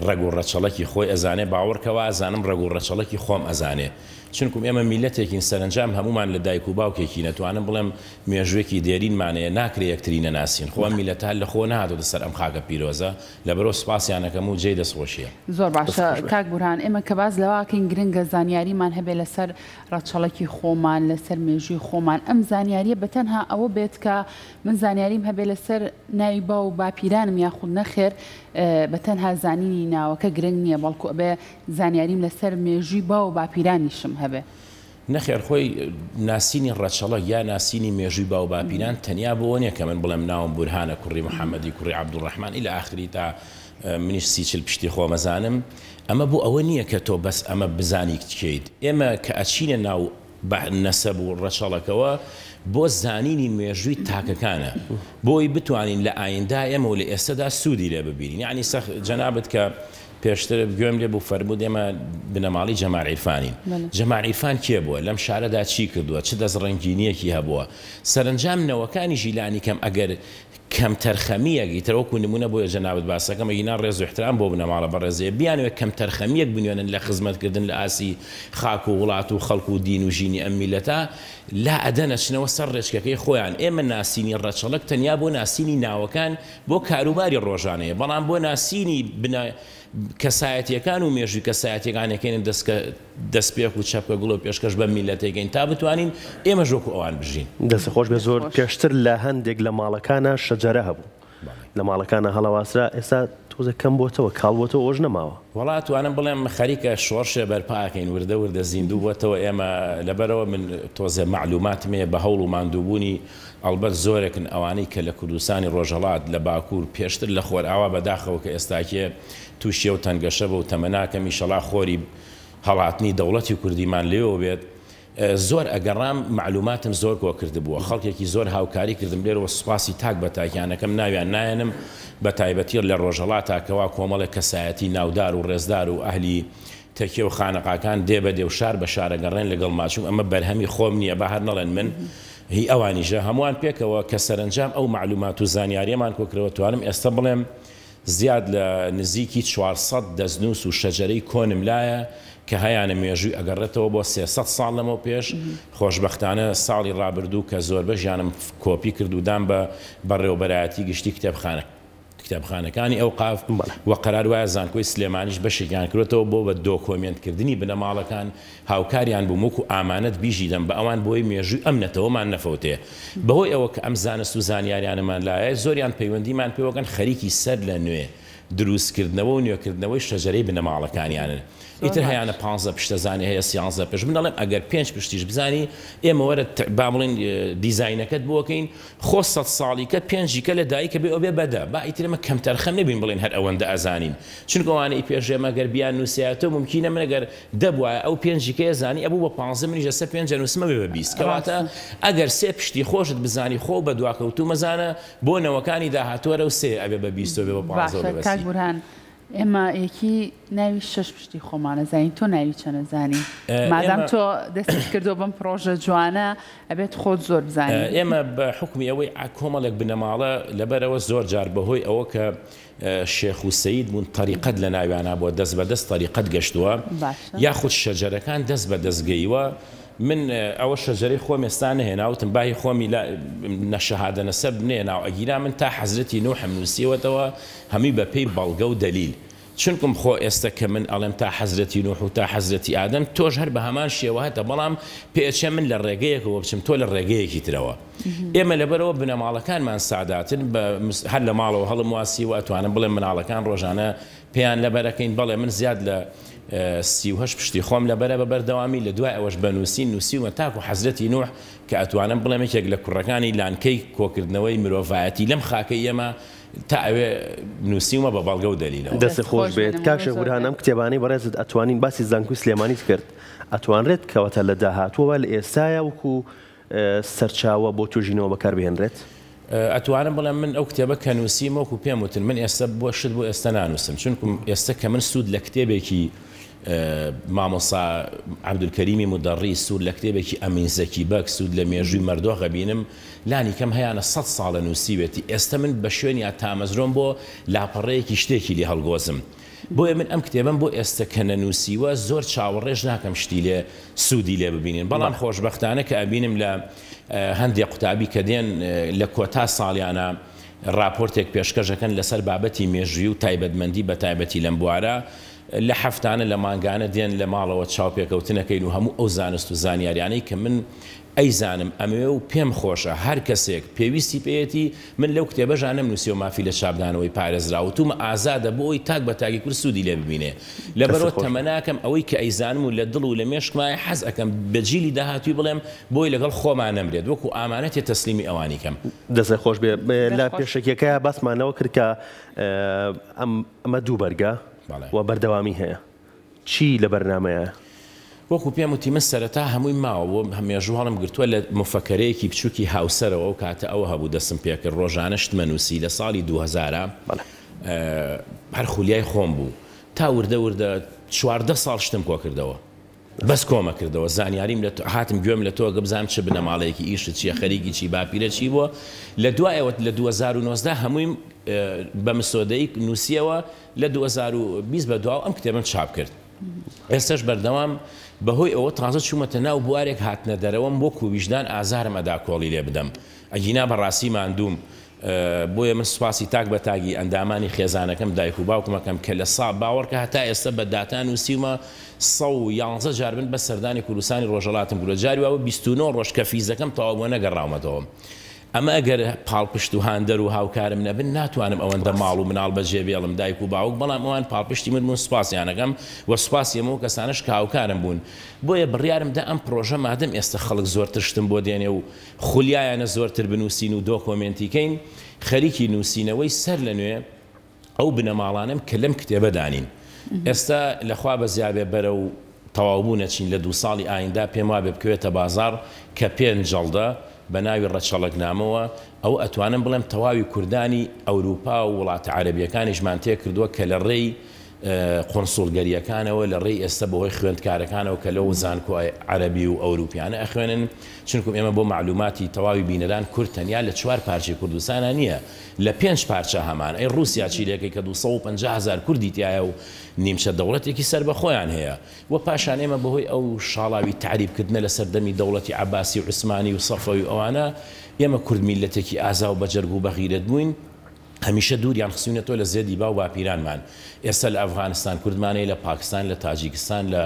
ڕەگ و ڕەچەڵەکی خۆی ئەزانێ باوەڕکە وا ئەزانم ڕەگ و ڕەچەڵەکی خۆم ئەزانێ چونکوم ئێمە میللەتێکین سەرەنجام هەموومان لە دایک و باوکێکین ئەتوانم بڵێم مێژووێکی دێرینمان هەیە ناکرێ یەکتری نەناسین خۆ ئەم میللەتە هەر لە خۆوە نەهاتۆتە سەر ئەم خاکە پیرۆزە لەبەرئەوە سوپاسیان ئەکەم و جێی دەستخۆشیە. زۆر باشە کاک بورهان ئێمە کە باس لەوە ئەکەین گرنگە زانیاریمان هەبێ لەسەر ڕەچەڵەکی خۆمان لەسەر مێژووی خۆمان ئەم زانیاریە بەتەنها ئەوە بێت کە من زانیاریم هەبێ لەسەر ناوی باو و باپیرانم یاخود نەخێر بەتەنها زانینی ناوەکە گرنگ نییە بەڵکو ئەبێ زانیاریم لەسەر مێژووی باو و باپیرانیشم هەبێ. نەخێر خۆی ناسینی ڕەچەڵەک یا ناسینی مێژووی باو باپیران تەنیا بۆ ئەوە نیە کە من بڵێم ناوم بورهانە کوڕی محەمەدی کوڕی عەبدولڕەحمان الی ئاخری تا منیش 30 40 پشتی خۆم ئەزانم ئەمە بۆ ئەوە نیە کە تۆ بەس ئەمە بزانی کێیت ئێمە کە ئەچینە ناو بە نەسەب و ڕەچەڵەکەوە بۆ زانینی مێژووی تاکەکانە بۆی بتوانین لە ئایندا ئێمە و لە ئێستەدا سوودی لێ ببینین یەعنی سەخ جەنابت کە پێشتر گوێم لێ بوو فەرمووت ئێمە بنەماڵەی جەمال عیرفانین. جەمال عیرفان کێ بووە؟ لەم شارەدا چی کردووە؟ چ دەستڕەنگینییەکی هەبووە؟ سەرەنجام نەوەکانیشی لانیکەم ئەگەر کەمتەرخەمییەک، ئیتر وەکوو نموونە بۆیە جەنابت باسەکەم، ئەگینا ڕێز و ئیحترام بۆ بنەماڵە بەڕێزەیە، بیانەوێ کەمتەرخەمییەک بنوێنن لە خزمەتکردن لە ئاستی خاک و وڵات و خەڵک و دین و ژینی ئەم میللەتە، لا ئەدەن ئەچنەوە سەر ڕێچکەکەی خۆیان. ئێمە ناسینی ڕەچەڵەک تەنیا بۆ ناسینی ناوەکان بۆ کاروباری ڕۆژانەیە، بەڵام بۆ ناسینی بنە کەسایەتییەکان و مێژووی کەسایەتییەکان ئەکەینە دەسکە دەسپێک و چەپکە گوڵ و پێشکەش بەم میللەتەی کەین تا بتوانین ئێمەش وەکو ئەوان بژین. دەست خۆش بێ زۆر پێشتر لە هەندێک لە ماڵەکانا شەجەرە هەبوو لە ماڵەکانا هەڵەواسرا ئێستا تۆزێک کەم بۆتەوە کاڵ بۆتەوە ئەوەش نەماوە. وەڵا ئەتوانم بڵێم خەریکە شۆڕشێ بەرپا ئەکەین وردە وردە زیندوو بۆتەوە ئێمە لەبەرئەوە من تۆزێ مەعلوماتم هەیە بە هەوڵ و ماندووبوونی ئەڵبەت زۆرێکن ئەوانەی کە لە کوردستانی ڕۆژهەڵات، لە باکوور، پێشتر لە خۆرئاوا بەداخەوە کە ئێستاکێ تووشی ئەو تەنگەشە بە و تەمەناکەم ئیشەڵا خۆری هەڵاتنی دەوڵەتی کوردیمان لێوە بێت. زۆر ئەگەڕام مەعلوماتم زۆر کۆ کردبووە خەڵکێکی زۆر هاوکاری کردم لێرەوە سوپاسی تاک بە تاکیان ئەکەم ناویان نایەنم بە تایبەتی لە ڕۆژهەڵاتا کەوا کۆمەڵێک کەسایەتی ناودار و ڕێزدار و ئەهلی تەکیە و خانەقاکان دێ بە دێ و شار بە شار ئەگەڕێن لەگەڵما چونکە ئەمە بەرهەمی خۆم نییە با هەر نەڵێن من هی ئەوانیشە هەمووان پێکەوە کە سەرەنجام ئەو مەعلومات و زانیاریەمان کۆکرەوە توانم ئێستە بڵێم زیاد لە نزیکی 400 دەستنووس و شەجەرەی کۆنم لایە کە هەیانە مێژووی ئەگەڕێتەوە بۆ 300 ساڵ لەمەو پێش خۆشبەختانە ساڵی ڕابردوو کە زۆربەشیانم کۆپی کرد و دام بە بەڕێوەبەرایەتی گشتی کتێبخانە کتێبخانەکانی ئەوقاف و قەرار وایە زانکۆی سلێمانیش بەشێکیان کرۆتەوە بۆ بە دۆکۆمێنت کردنی بنەماڵەکان هاوکاریان بووم وەکو ئامانەت بیژی دەم بە ئەوان بۆی مێژووی ئەم نەتەوەمان نەفەوتێ بەهۆی ئەوە کە ئەم زانست و زانیاریانەمان لایە زۆریان پەیوەندیمان پێوەکەن خەریکی سەر لە نوێ دروست کردنەوە و نوێکردنەوەی شەجەرەی بنەماڵەکانیانن ئیتر هەیانە پانزە پشتە زانی هەیە سیانزە پشت من ئەڵێم ئەگەر پێنج پشتیش بزانی ئێمە وەرە با بڵێین دیزاینەکەت بۆکەین خۆ سەد ساڵیکە پێنجیکە لە دایکە بێ ئەوبێ بە دە با ئیتر ئێمە کەمتەرخەم نەبین بڵێین هەر ئەوەندە ئەزانین چونکە ئەوانەی پێش ئێمە گەر بیان نووسیایەتەوە مومکینە من ئەگەر دە بوایە ئەو پێنجیکەیە زانی ئەبوو بە پانزە منیش لەسەر پێنج ئەنووسم ئەبێ بە 20 کەواتە ئەگەر سێ پشتی خۆشت بزانی خۆ بە دواکەوتوو مەزانە بۆ نەوەکانی داهاتوو هەر ئەو سێ ئەبێ بە 20 و ئەبێ بە پانزە و باشە ئەبێ بە کاک 30. بورهان ئێمە یەکی ناوی شەش پشتی خۆمانە زانین تۆ ناوی چەنە زانی مادام ئێمە تۆ دەستت کردووە بەم پڕۆژە جوانە ئەبێت خۆت زۆر بزانی. ئێمە بە حوکمی ئەوەی کۆمەڵێک بنەماڵە لەبەرئەوە زۆر جار بەهۆی ئەوە کە شێخ و سەید بوون تەریقەت لە ناویانا بووە دەست بە دەست تەریقەت گەشتووە باشە. یاخود شەجەرەکان دەست بە دەست گەیوە من ئەوە شەجەرەی خۆم ئێستا نەهێنا وتم با هی خۆمی لا نە شەهادە نەسەب نەهێناوە ئەگینا من تا حەزرەتی نوحم نووسیوەتەوە هەمووی بە پێی بەڵگە و دەلیل چونکم خۆ ئێستە کە من ئەڵێم تا حەزرەتی نوح و تا حەزرەتی ئادەم تۆش هەر بە هەمان شێوە هەتە بەڵام پێئەچێ من لە ڕێگەیەکەوە بچم تۆ لە ڕێگەیەکی ترەوە ئێمە لەبەرئەوە بنەماڵەکانمان ساداتن بە هەر لە ماڵەوە هەڵم واسیوە ئەتوانم بڵێم مناڵەکان ڕۆژانە پێیان لەبەرەکەین بەڵێ من زیاد لە 38 پشتی خۆم لەبەرە بە بەردەوامی لە دوای ئەوەش بە نووسین نووسیومە تاکو حەزرەتی نوح کە ئەتوانم بڵێم یەکێک لە کوڕەکانی لانکەی کۆکردنەوەی مرۆڤایەتی لەم خاکەی ئێمە تا ئەوێ نووسیومە بە بەڵگە و دەلیلەوە. دەستت خۆش بێت کاک شێخ بورهان ئەم کتێبانەی بەڕێزت ئەتوانین باسی زانکۆی سلێمانیت کرد ئەتوانرێت کەواتە لە داهاتووەوە لە ئێستایا وەکو سەرچاوە بۆ توێژینەوە بەکار بهێنرێت؟ ئەتوانم بڵێم من ئەو کتێبە کە نووسیم وەکو پێم وتن من ئێستا بۆ شت بۆ ئێستا نانووسم چونکم ئێستا کە من سوود لە کتێبێکی مامۆسا عەبدولکەریمی مودەڕیس سوود لە کتێبێکی ئەمین زەکی بەگ سوود لە مێژووی مەردۆخ ئەبینم لانی کەم هەیانە سەد ساڵە نووسیوێتی ئێستا من بە شوێنیا تامەزرۆم بۆ لاپەڕەیەکی شتێکی لێ هەڵگۆزم بۆیە من ئەم کتێبەم بۆ ئێستە کە نەنووسیوە زۆر چاوەڕێش ناکەم شتی لێ سوودی لێ ببینین بەڵام خۆشبەختانە کە ئەبینم لە هەندێ قوتابی کە دێن لە کۆتا ساڵیانە ڕاپۆرتێک پێشکەش ئەکەن لەسەر بابەتی مێژووی و تایبەتمەندی بە تایبەتی لەم بوارە لە هەفتانە لە مانگانە دێن لە ماڵەوە چاوپێکەوتنەکەین و هەموو ئەو زانست و زانیاریانەی کە من ئەیزانم ئەمەوێ و پێم خۆشە هەر کەسێک پێویستی پێیەتی من لەو کتێبەشا نەمنووسیوە مافی لە چاپدانەوەی پارێزراو وتومە ئازادە بۆ ئەوی تاک بە تاکی کورد سوودی لێ ببینێ لەبەرئەوە تەمەناکەم ئەوەی کە ئەیزانم و لە دڵ و لە مێشکمایە حەز ئەکەم بە جیلی داهاتووی بڵێم بۆی لەگەڵ خۆما نەمرێت وەکو ئامانەتێ تەسلیمی ئەوانی کەم. دەستت خۆش بێ. لە پێشەکیەکەیا باسمان لەوە کرد کە ئەمە دوو بەرگە و بەردەوامی هەیە. چی لە بەرنامەیە؟ وەکو پێم وتی من سەرەتا هەمووی ماوە بۆ مێژوو هەڵم گرتووە لە مفەکەرەیەکی بچوکی هاوسەرەوە ئەو کاتە ئەوە هەبوو دەستم پێکرد ڕۆژانە شتمە نووسی لە ساڵی دووهەزارا هەر خولیای خۆم بوو تا وردە وردە 14 ساڵ شتم کۆکردەوە بەس کۆمە کردەوە زانیاریم لە هاتم گوێم لە تۆ گە بزانم چ بنەماڵەیەکی ئیشت چییە خەریکی چی باپیرە چی بووە لە دوایەوە لە 2019 هەموویم بە مسۆدەی نووسیەوە لە 2020 بە دواوە ئەم کتێبەم چاپ کرد. ئێستەش بەردەوام بەهۆی ئەوە تازە چوومەتە ناو بوارێک هاتنە دەرەوەم وەکو ویژدان ئازارم ئەدا کۆڵی لێ بدەم ئەگینا بەڕاستی ماندووم بۆیە من سوپاسی تاک بە تاکی ئەندامانی خێزانەکەم دایک و باوکم ئەکەم کە لە سا باوەڕکە هەتا ئێستا بە داتا نووسیومە 111 جار من بەس سەردانی کوردستانی ڕۆژهەڵاتم کردووە جاری وابوو 29 ڕۆژ کە فیزەکەم تەواو بووە نەگەڕاومەتەوە ئەمە ئەگەر پاڵپشت و هاندەر و هاوکارم نەبن ناتوانم ئەوەندە ماڵ و مناڵ بەجێ بێڵم دایک و باوک بەڵام ئەوان پاڵپشتی من بوون سوپاسیان ئەکەم و سوپاسی هەموو کەسانەش کە هاوکارم بوون بۆیە بڕیارم دا ئەم پڕۆژە مادەم ئێستە خەڵک زۆرتر شتم بۆ دێنێ و خولیایانە زۆرتر بنووسین و دۆکۆمێنتی کەین خەریکی نووسینەوەی سەر لە نوێ ئەو بنەماڵانەم کە لەم کتێبەدا نین ئێستا لە خوا بەزیابێ بەرەو تەواوبوون ئەچین لە دووساڵی ئایندە پێم وابێ بکەوێتە بازاڕ کە پێنج جەڵدە بە ناوی ڕەچەڵەکنامەوە ئەوە ئەتوانم بڵێم تەواوی کوردانی ئەوروپا و وڵاتە عەرەبیەکانیشمان تێکردووە کە لە ڕێی قونسوڵگەریەکانەوە لە ڕێی ئێستا بەهۆی خوێندکارەکانەوە کە لەو زانکۆ عەرەبی و ئەوروپیانە ئەخوێنن چونکم ئێمە بۆ مەعلوماتی تەواوی بینەران کورد تەنیا لە چوار پارچەی کوردستانا نییە لە پێنج پارچە هەمان، ئەی ڕووسیا چی لێکەی کە 250 هەزار کوردی تیایە و نیمچە دەوڵەتێکی سەربەخۆیان هەیە و پاشان ئێمە بەهۆی ئەو شاڵاوی تەعریب کردنە لە سەردەمی دەوڵەتی عەباسی و عوسمانی و سەفەوی و ئەوانە ئێمە کورد میللەتێکی ئازا و بەجەرگ و بەغیرەت بووین هەمیشە دووریان خستوینەتەوە لە زێدی باو باپیرانمان ئێستا لە ئەفغانستان کوردمان هەیە لە پاکستان لە تاجیکستان لە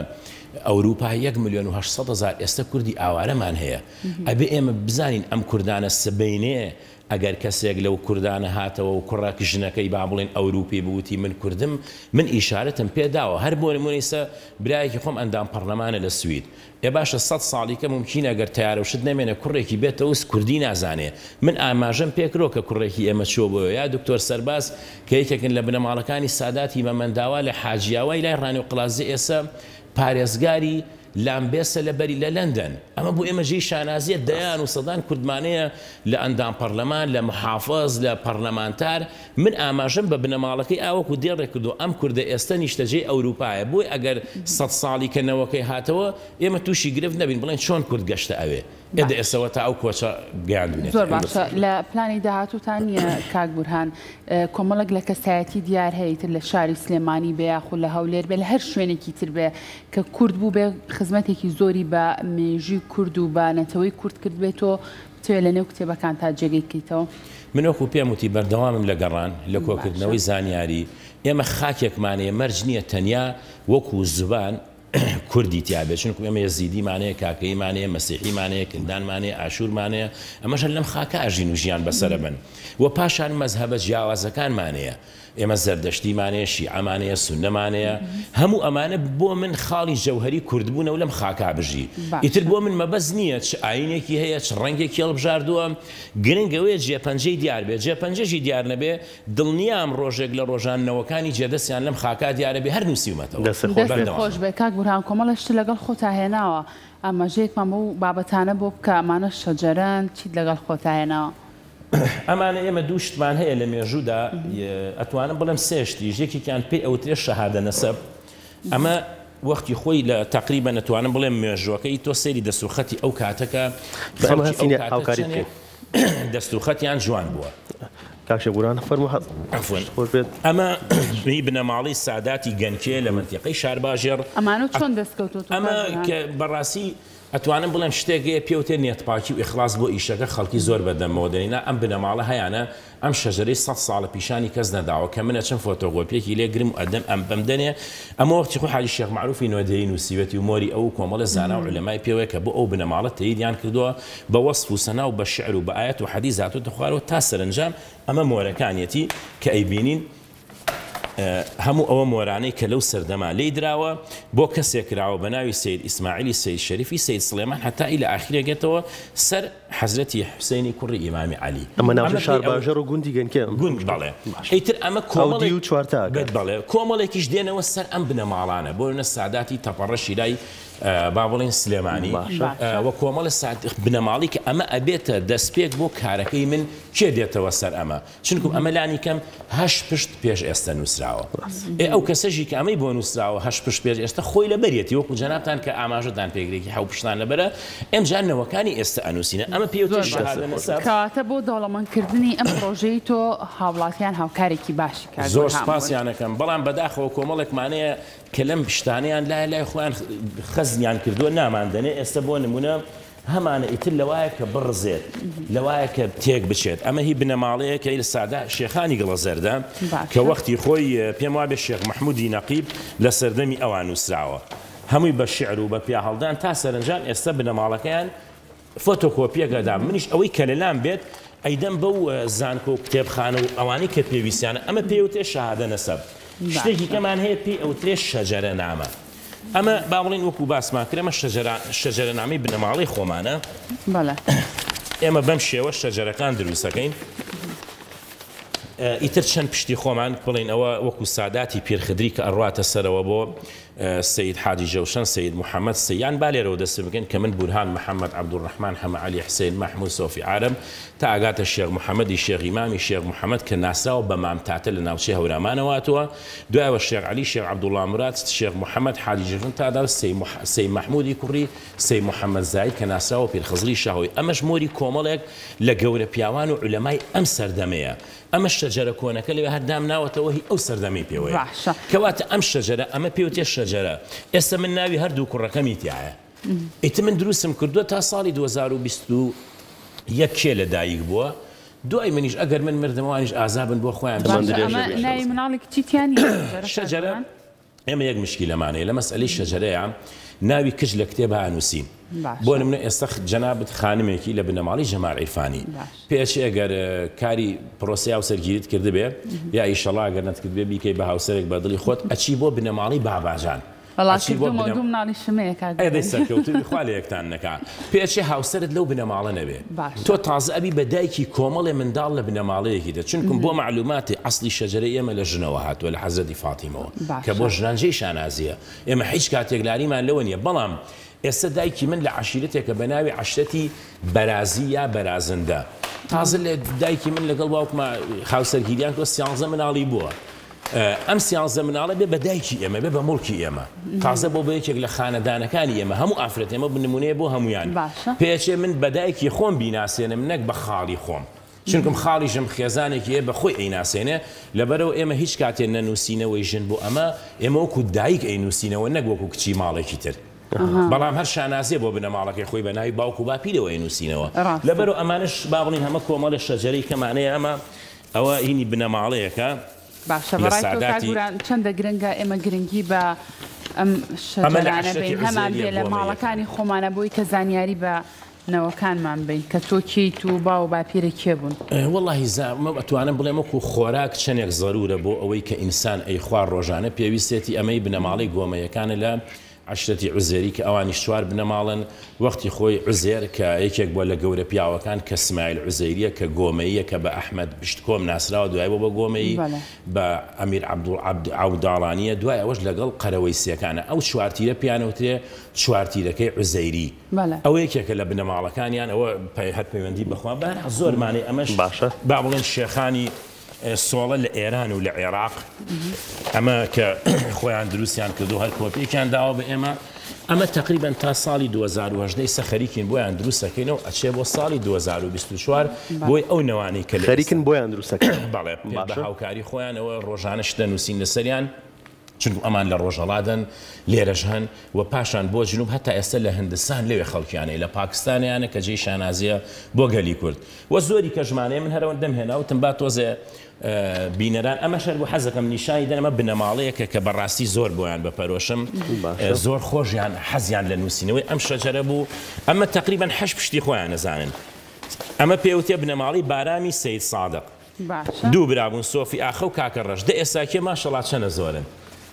ئەوروپا یەک ملیۆن و 800 هەزار ئێستا کوردی ئاوارەمان هەیە ئەبێ ئێمە بزانین ئەم کوردانە سبەینێ ئەگەر کەسێک لەو کوردانە هاتەوە و کوڕەک ژنەکەی با بڵێین ئەوروپی بوو وتی من کوردم، من ئیشارەتم پێ داوە. هەر بۆ نموونە ئیستا برایەکی خۆم ئەندام پەڕلەمانە لە سوید. ئێ باشە سەد ساڵی کە مومکینە گەر تەیارە و شت نەمێنێ کوڕێکی بێتەوس کوردی نازانێ. من ئاماژەم پێ کرۆ کە کوڕێکی ئێمە چووە بۆیۆ. یا دکتۆر سەرباز کە یەکێکن لە بنەماڵەکانی ساداتی مەمەنداوا لە حاجیاوای لای ڕانیە و قڵادزێ ئێستا پارێزگاری لامبێسە لە بەری لە لەندەن. ئەمە بۆ ئێمە جێی شانازیە دەیان و سەدان کوردمانەیە لە ئەندام پەڕلەمان، لە محافز، لە پەڕلەمانتار. من ئاماژەم بە بنەماڵەکەی ئا وەکو دێڕێک کردووە ئەم کوردە ئێستە نیشتەجێی ئەوروپایە بۆی ئەگەر سەد ساڵی کە نەوەکەی هاتەوە ئێمە تووشی گرفت نەبین بڵێین چۆن کورد گەشتە ئەوێ. ئێ دە ئێستەوە تا ئەو کۆچە گەیاندوینەتە زۆر باشە. لە پلانی داهاتووتان نییە کاک بورهان کۆمەڵێک لە کەسایەتی دیار هەیە تر لە شاری سلێمانی بێ یاخود لە هەولێر بێ لە هەر شوێنێکی تر بێ کە کورد بووبێ خزمەتێکی زۆری بە مێژووی کورد و بە نەتەوەی کورد کردبێت تۆ بتەوێ لە نێو کتێبەکانتا جێگەی بکەیتەوە؟ من وەکو پێم وتی بەردەوامم لە گەڕان، لە کۆکردنەوەی زانیاری، ئێمە خاکێکمان هەیە مەرج نییە تەنیا وەکو زبان کوردی تیا بێت، چونکو ئێمە یەزیدیمان هەیە، کاکەییمان هەیە، مەسیحیمان هەیە، کلدانمان هەیە، ئاشوورمان هەیە، ئەمەش هەر لەم خاکە ئەژین و ژیان بەسەرەبەن و پاشان مەزهەبە جیاوازەکانمان هەیە. ئێمە زەردەشتیمان هەیە، شیعەمان هەیە، سوننەمان هەیە، هەموو ئەمانە بۆ من خاڵی جەوهەری کوردبوونە و لەم خاکە بژی. ئیتر بۆ من مەبەست نییە چ ئایینێکی هەیە، چ ڕەنگێکی هەڵبژاردووە، گرنگ ئەوەیە جێپەنجەی دیار بێ، جێپەنجەشی دیار نەبێ، دڵنیام ڕۆژێک لە ڕۆژان نەوەکانی جێدەستیان لەم خاکە دیارە بێ، هەر نووسیومەتەوە. دەستت خۆش دەستت خۆش بێ کاک بورهان کۆمەڵێ شتت لەگەڵ خۆتا هێناوە ئاماژەیەکمان بەو بابەتانە بۆ بکە ئەمانە شەجەرەن چیت لەگەڵ خۆتا هێناوە؟ ئەمانە ئێمە دوو شتمان هەیە لە مێژوودا ئەتوانم بڵێم سێ شتیش یەکێکیان پێی ئەوترێ شەهادە نەسەب ئەمە وەختی خۆی لە تقریبا ئەتوانم بڵێم مێژووەکەی تۆ سەیری دەست و خەتی ئەو کاتەکە خەڵکی ئەو کاتە چەنێ دەست و خەتیان جوان بووە. کاک شێخ بورهان فەرموو حەز عەفوەن خۆش بێت. ئەمە هی بنەماڵەی ساداتی گەنکێ لە مەنتیقەی شارباژێڕ. ئەمانە چۆن دەست کەوتووە تۆ کاک ئەمە بورهان؟ کە بەڕاستی ئەتوانم بڵێم شتێک هەیە پێوتێ نێتپاکی و ئیخلاس بۆ ئیشەکە خەڵکی زۆر بە دەمەوە دەنێ نا ئەم بنەماڵە هەیانە ئەم شەجەرەی سەد ساڵە پیشانی کەس نەداوە کە من ئەچم فۆتۆگۆپیەکی لێ گرم و ئەدەم ئەم بەم دەنێ ئەمە وەختی خۆی حاجی شێخ مەعروفی نۆدێری نووسیوێتی و مۆری ئەو و کۆمەڵێ زانا و عولەمای پێوەیە کە بۆ ئەو بنەماڵە تەییدیان کردووە بە وەسف و سەنا و بە شیعر و بە ئایەت و حەدیس هاتۆتە خوارەوە تا سەرەنجام ئەمە مۆرەکانیەتی کە ئەیبینین هەموو ئەوە مۆرانەی کە لەو سەردەما لێی دراوە بۆ کەسێک کراوە بە ناوی سەید ئیسماعیلی سەید شەریفی سەید سڵێمان هەتا ئیلە ئاخیرێ گێتەوە سەر حەزرەتی حوسەینی کوڕی ئیمامی عەلی. ئەمە ناوچەی شارباژێڕ و گوندی گەنکێ. گوند بەڵێ. ئیتر ئەمە کۆمەڵێک. ئەودیو چوارتا ئەکات. بەڵێ کۆمەڵێکیش دێنەوە سەر ئەم بنەماڵانە بۆ نمونە ساداتی تەپەڕەشی لای با بڵێین سلێمانی و کۆمەڵە بنەماڵی کە ئەمە ئەبێتە دەستپێک بۆ کارەکەی من کێ دێتەوە سەر ئەمە چونکو ئەمە لانی کەم هەشت پشت پێش ئێستە نووسراوە. ئێ ئەو کەسەشی کە ئەمەی بۆ نووسراوە هەشت پشت پێش ئێستە خۆی لەبەریەتی وەکو جەنابتان کە ئاماژەتان پێکرێکی حەو پشتان لەبەرە ئێمجا نەوەکانی ئێستە ئەنووسینە ئەمە پێی وترێ زۆر باش. شەهادە نەسەب. کەواتە بۆ دەوڵەمەندکردنی ئەم پڕۆژەی تۆ هاوڵاتیان هاوکارێکی باشی کاک زۆر بورهان بوون. سوپاسیان ئەکەم بەڵام بەداخەوە کۆمەڵێکمان هەیە کە لەم شتانەیان لایە لای خۆیان خەزنیان کردووە ناماندەنێ ئێستە بۆ نموونە هەمانە ئیتر لەوایە کە بڕزێت، لەوایە کە تێک بچێت. ئەمە هی بنەماڵەیەکە ی سادە شێخانی گڵەزەردە کە وەختی خۆی پێم وابێ شێخ مەحموودی نەقیب لە سەردەمی ئەوان نووسراوە. هەمووی بە شیعر و بە پیاهەڵدان تا سەرەنجام ئێستە بنەماڵەکەیان فۆتۆکۆپییەک ئەدا. منیش ئەوەی کە لەلام بێت ئەیدەم بەو زانکۆ و کتێبخانە و ئەوانەی کە پێویستیانە. ئەمە پێی ئەوترێ شەهادە نەسەب. شتێکی کەمان هەیە پێی ئەوترێ شەجەرەنامە. ئەمە با بڵێین وەکو باسمان کرد ئەمە شەجەرە شەجەرەنامەی بنەماڵەی خۆمانە. بەڵێ. ئێمە بەم شێوە شەجەرەکان دروست دەکەین. ئیتر چەند پشتی خۆمان بڵێین ئەوە وەکو ساداتی پیرخدری کە ئەڕواتە سەرەوە بۆ سەید حاجی جەوشەن سەید محەممەد سەیان با لێرەوە دەست بکەین کە من بورهان محەممەد عەبدولڕەحمان حەمە عەلی حسین مەحموود سۆفی عارەب تا ئەگاتە شێخ محەممەدی شێخ ئیمامی شێخ محەممەد کە ناسراوە بە مام تاتە لە ناوچەی هەورامانەوە هاتووە دوایەوە شێخ عەلی شێخ عەبدوڵڵا موراد شێخ محەممەد حاجی جەژن تا داو سەی مەحموودی کوڕی سەی محەممەد زاهید کە ناسراوە پیرخزری شاهۆی ئەمەش مۆری کۆمەڵێک لە گەورە پیاوان و عولەمای ئەم سەردەمەیە ئەمە شەجەرە کۆنەکە لەوێ هەر دامناوەتەوە هی ئەو سەردەمەی پێوەیە باشە. کەواتە ئەم شەجەرە ئەمە پێوتێ شەجەرە ئێستا من ناوی هەردوو کوڕەکەمی تیایە ئیتر من دروستم کردووە تا ساڵی 2021 کێ لە دایک بووە دوای منیش ئەگەر من مردم ئەوانیش ئازابن بۆ خۆیان باشە ئەمە ناوی مناڵی کچی تیا نییە شەجەرە ئێمە یەک مشکیلەمان هەیە لە مەسئەلەی شەجەرەیە ناوی کچ لە کتێبا ئەنووسین بۆ نمونە ئێستا جەنابت خانمێکی لە بنەماڵەی جەمال عیرفانی پێچێ ئەگەر کاری پرۆسەی هاوسەرگیریت کردبێ یا ئیشەڵا گەر نەتکردبێ بیکەی بە هاوسەرێک بە دڵی خۆت ئەچی بۆ بنەماڵەی باباجان وەڵا کردومە و دوو مناڵیشم هەیە کاک ئەی دەی سەرکەوتوبی خوا لە یەکتان نەکا پێچێ هاوسەرت لەو بنەماڵە نەبێ تۆ تازە ئەبی بە دایکی کۆمەڵێ منداڵ لە بنەماڵەیەکی تر چونکم بۆ مەعلوماتی ئەسڵی شەجەرەی ئێمە لە ژنەوە هاتووە لە حەزرەتی فاتیمەوە کە بۆ ژنان جێی شانازیە ئێمە هیچ کاتێک لاریمان لەوە نیە بەڵام ئێستا دایکی من لە عەشیرەتێکە بە ناوی عەشرەتی بەرازی یا بەرازندە تازە لە دایکی من لەگەڵ باوکما هاوسەرگیریان کردوە سیانزە مناڵی بووە ئەم سیانزە مناڵە بێ بە دایکی ئێمە بێ بە موڵکی ئێمە تازە بۆ بە یەکێک لە خانەدانەکانی ئێمە هەموو ئافرەت ئێمە نمونەیە بۆ هەمویان پێچێ من بە دایکی خۆم بیناسێنم نەک بە خاڵی خۆم چونکم خاڵیشم خێزانێکی هەیە بە خۆی ئەیناسێنێ لەبەرئەوە ئێمە هیچ کاتێ نەنووسینەوەی ژن بۆ ئەمە ئێمە وەکو دایک ئەینووسینەوە نەک وەکو کچی ماڵێکی تر بەڵام هەر شانازیە بۆ بنەماڵەکەی خۆی بە ناوی باوک و باپیرەوە ئەینووسینەوە لەبەرئەوە ئەمانەش با بڵێین هەمە کۆمەڵێ شەجەرەی کەمانەیە ئەمە ئەوە هینی بنەماڵەیەکە باشە لە بەڕای تۆ کاک ساداتی گوران چەندە گرنگە ئێمە گرنگی بە ئەم ئەمە لە شەجەرانە عەشرەتی بەین هەمان عوزێریە بێ لە بۆمە یەکەم. ماڵەکانی خۆمانە بۆی کە زانیاری بە. نەوەکانمان بەین کە تۆ کێیت و باو و باپیرە کێ بوون؟ وەڵاهی زا مە ئەتوانم بڵێم وەکو خۆراک چەنێک زەرورە بۆ ئەوەی کە ئینسان ئەیخوا ڕۆژانە پێویستێتی ئەمەی بنەماڵەی گۆمەیەکانە لە عەشرەتی عوزێری کە ئەوانیش چوار بنەماڵەن، وەختی خۆی عوزێر کە یەکێک بووە لە گەورە پیاوەکان کە سمایل عوزەیریە کە گۆمەییە کە بە ئەحمەد پشتکۆم ناسراوە دوای بووە بە گۆمەیی بە ئەمیر عەبدوڵ عەبد عەوداڵانیە دوای ئەوەش لەگەڵ قەرەوەیسیەکانە ئەو چوار تیرە پێیان ئەوترێ چوار تیرەکەی عوزەیری ئەوە یەکێکە لە بنەماڵەکانیان ئەوە هەر پەیوەندی بەخوا بەهەرحاڵ زۆرمانەی ئەمەش با بڵێن شێخانی سۆڵە لە ئێران و لە عێراق ئەمە کە خۆیان دروستیان کردو هەر کۆپیەکیان داوە بە ئێمە ئەمە تقریبا تا ساڵی 2010 ئیسە خەریکین بۆیان دروستەکەینەوە ئەچێ بۆ ساڵی 2024 بۆی ئەو نەوانەی کە خەریکن بۆیان دروستەکەن بەڵێ بە هاوکاری خۆیانەوە ڕۆژانە شت دەنووسین لەسەریان چونکو ئەمان لە ڕۆژهەڵاتن لێرەش هەن و پاشان بۆ جنوب هەتا ئێستا لە هندستان لەوێ خەڵکیانەیە لە پاکستانیانە کە جێی شانازیە بۆ گەلی کورد و زۆری کەژمانەیە من هەرەوەندەم هێنا وتم با تۆزێ بینەران ئەمە شەر بوو حەزەکەم نیشانی دەن ئەمە بنەماڵەیەکە کە بەڕاستی زۆر بۆیان بەپەرۆشم زۆر خۆشیان حەزیان لە نووسینەوەی ئەم شەجەرە بوو ئەمە تقریبا حەش پشتی خۆیان نەزانن ئەمە پێوتێ بنەماڵی بارامی سید سادق باشە. دوو برا بوون سۆفی ئاخە و کاکە ڕەش دە ئێستا کێ ماشەڵا چەنە زۆرن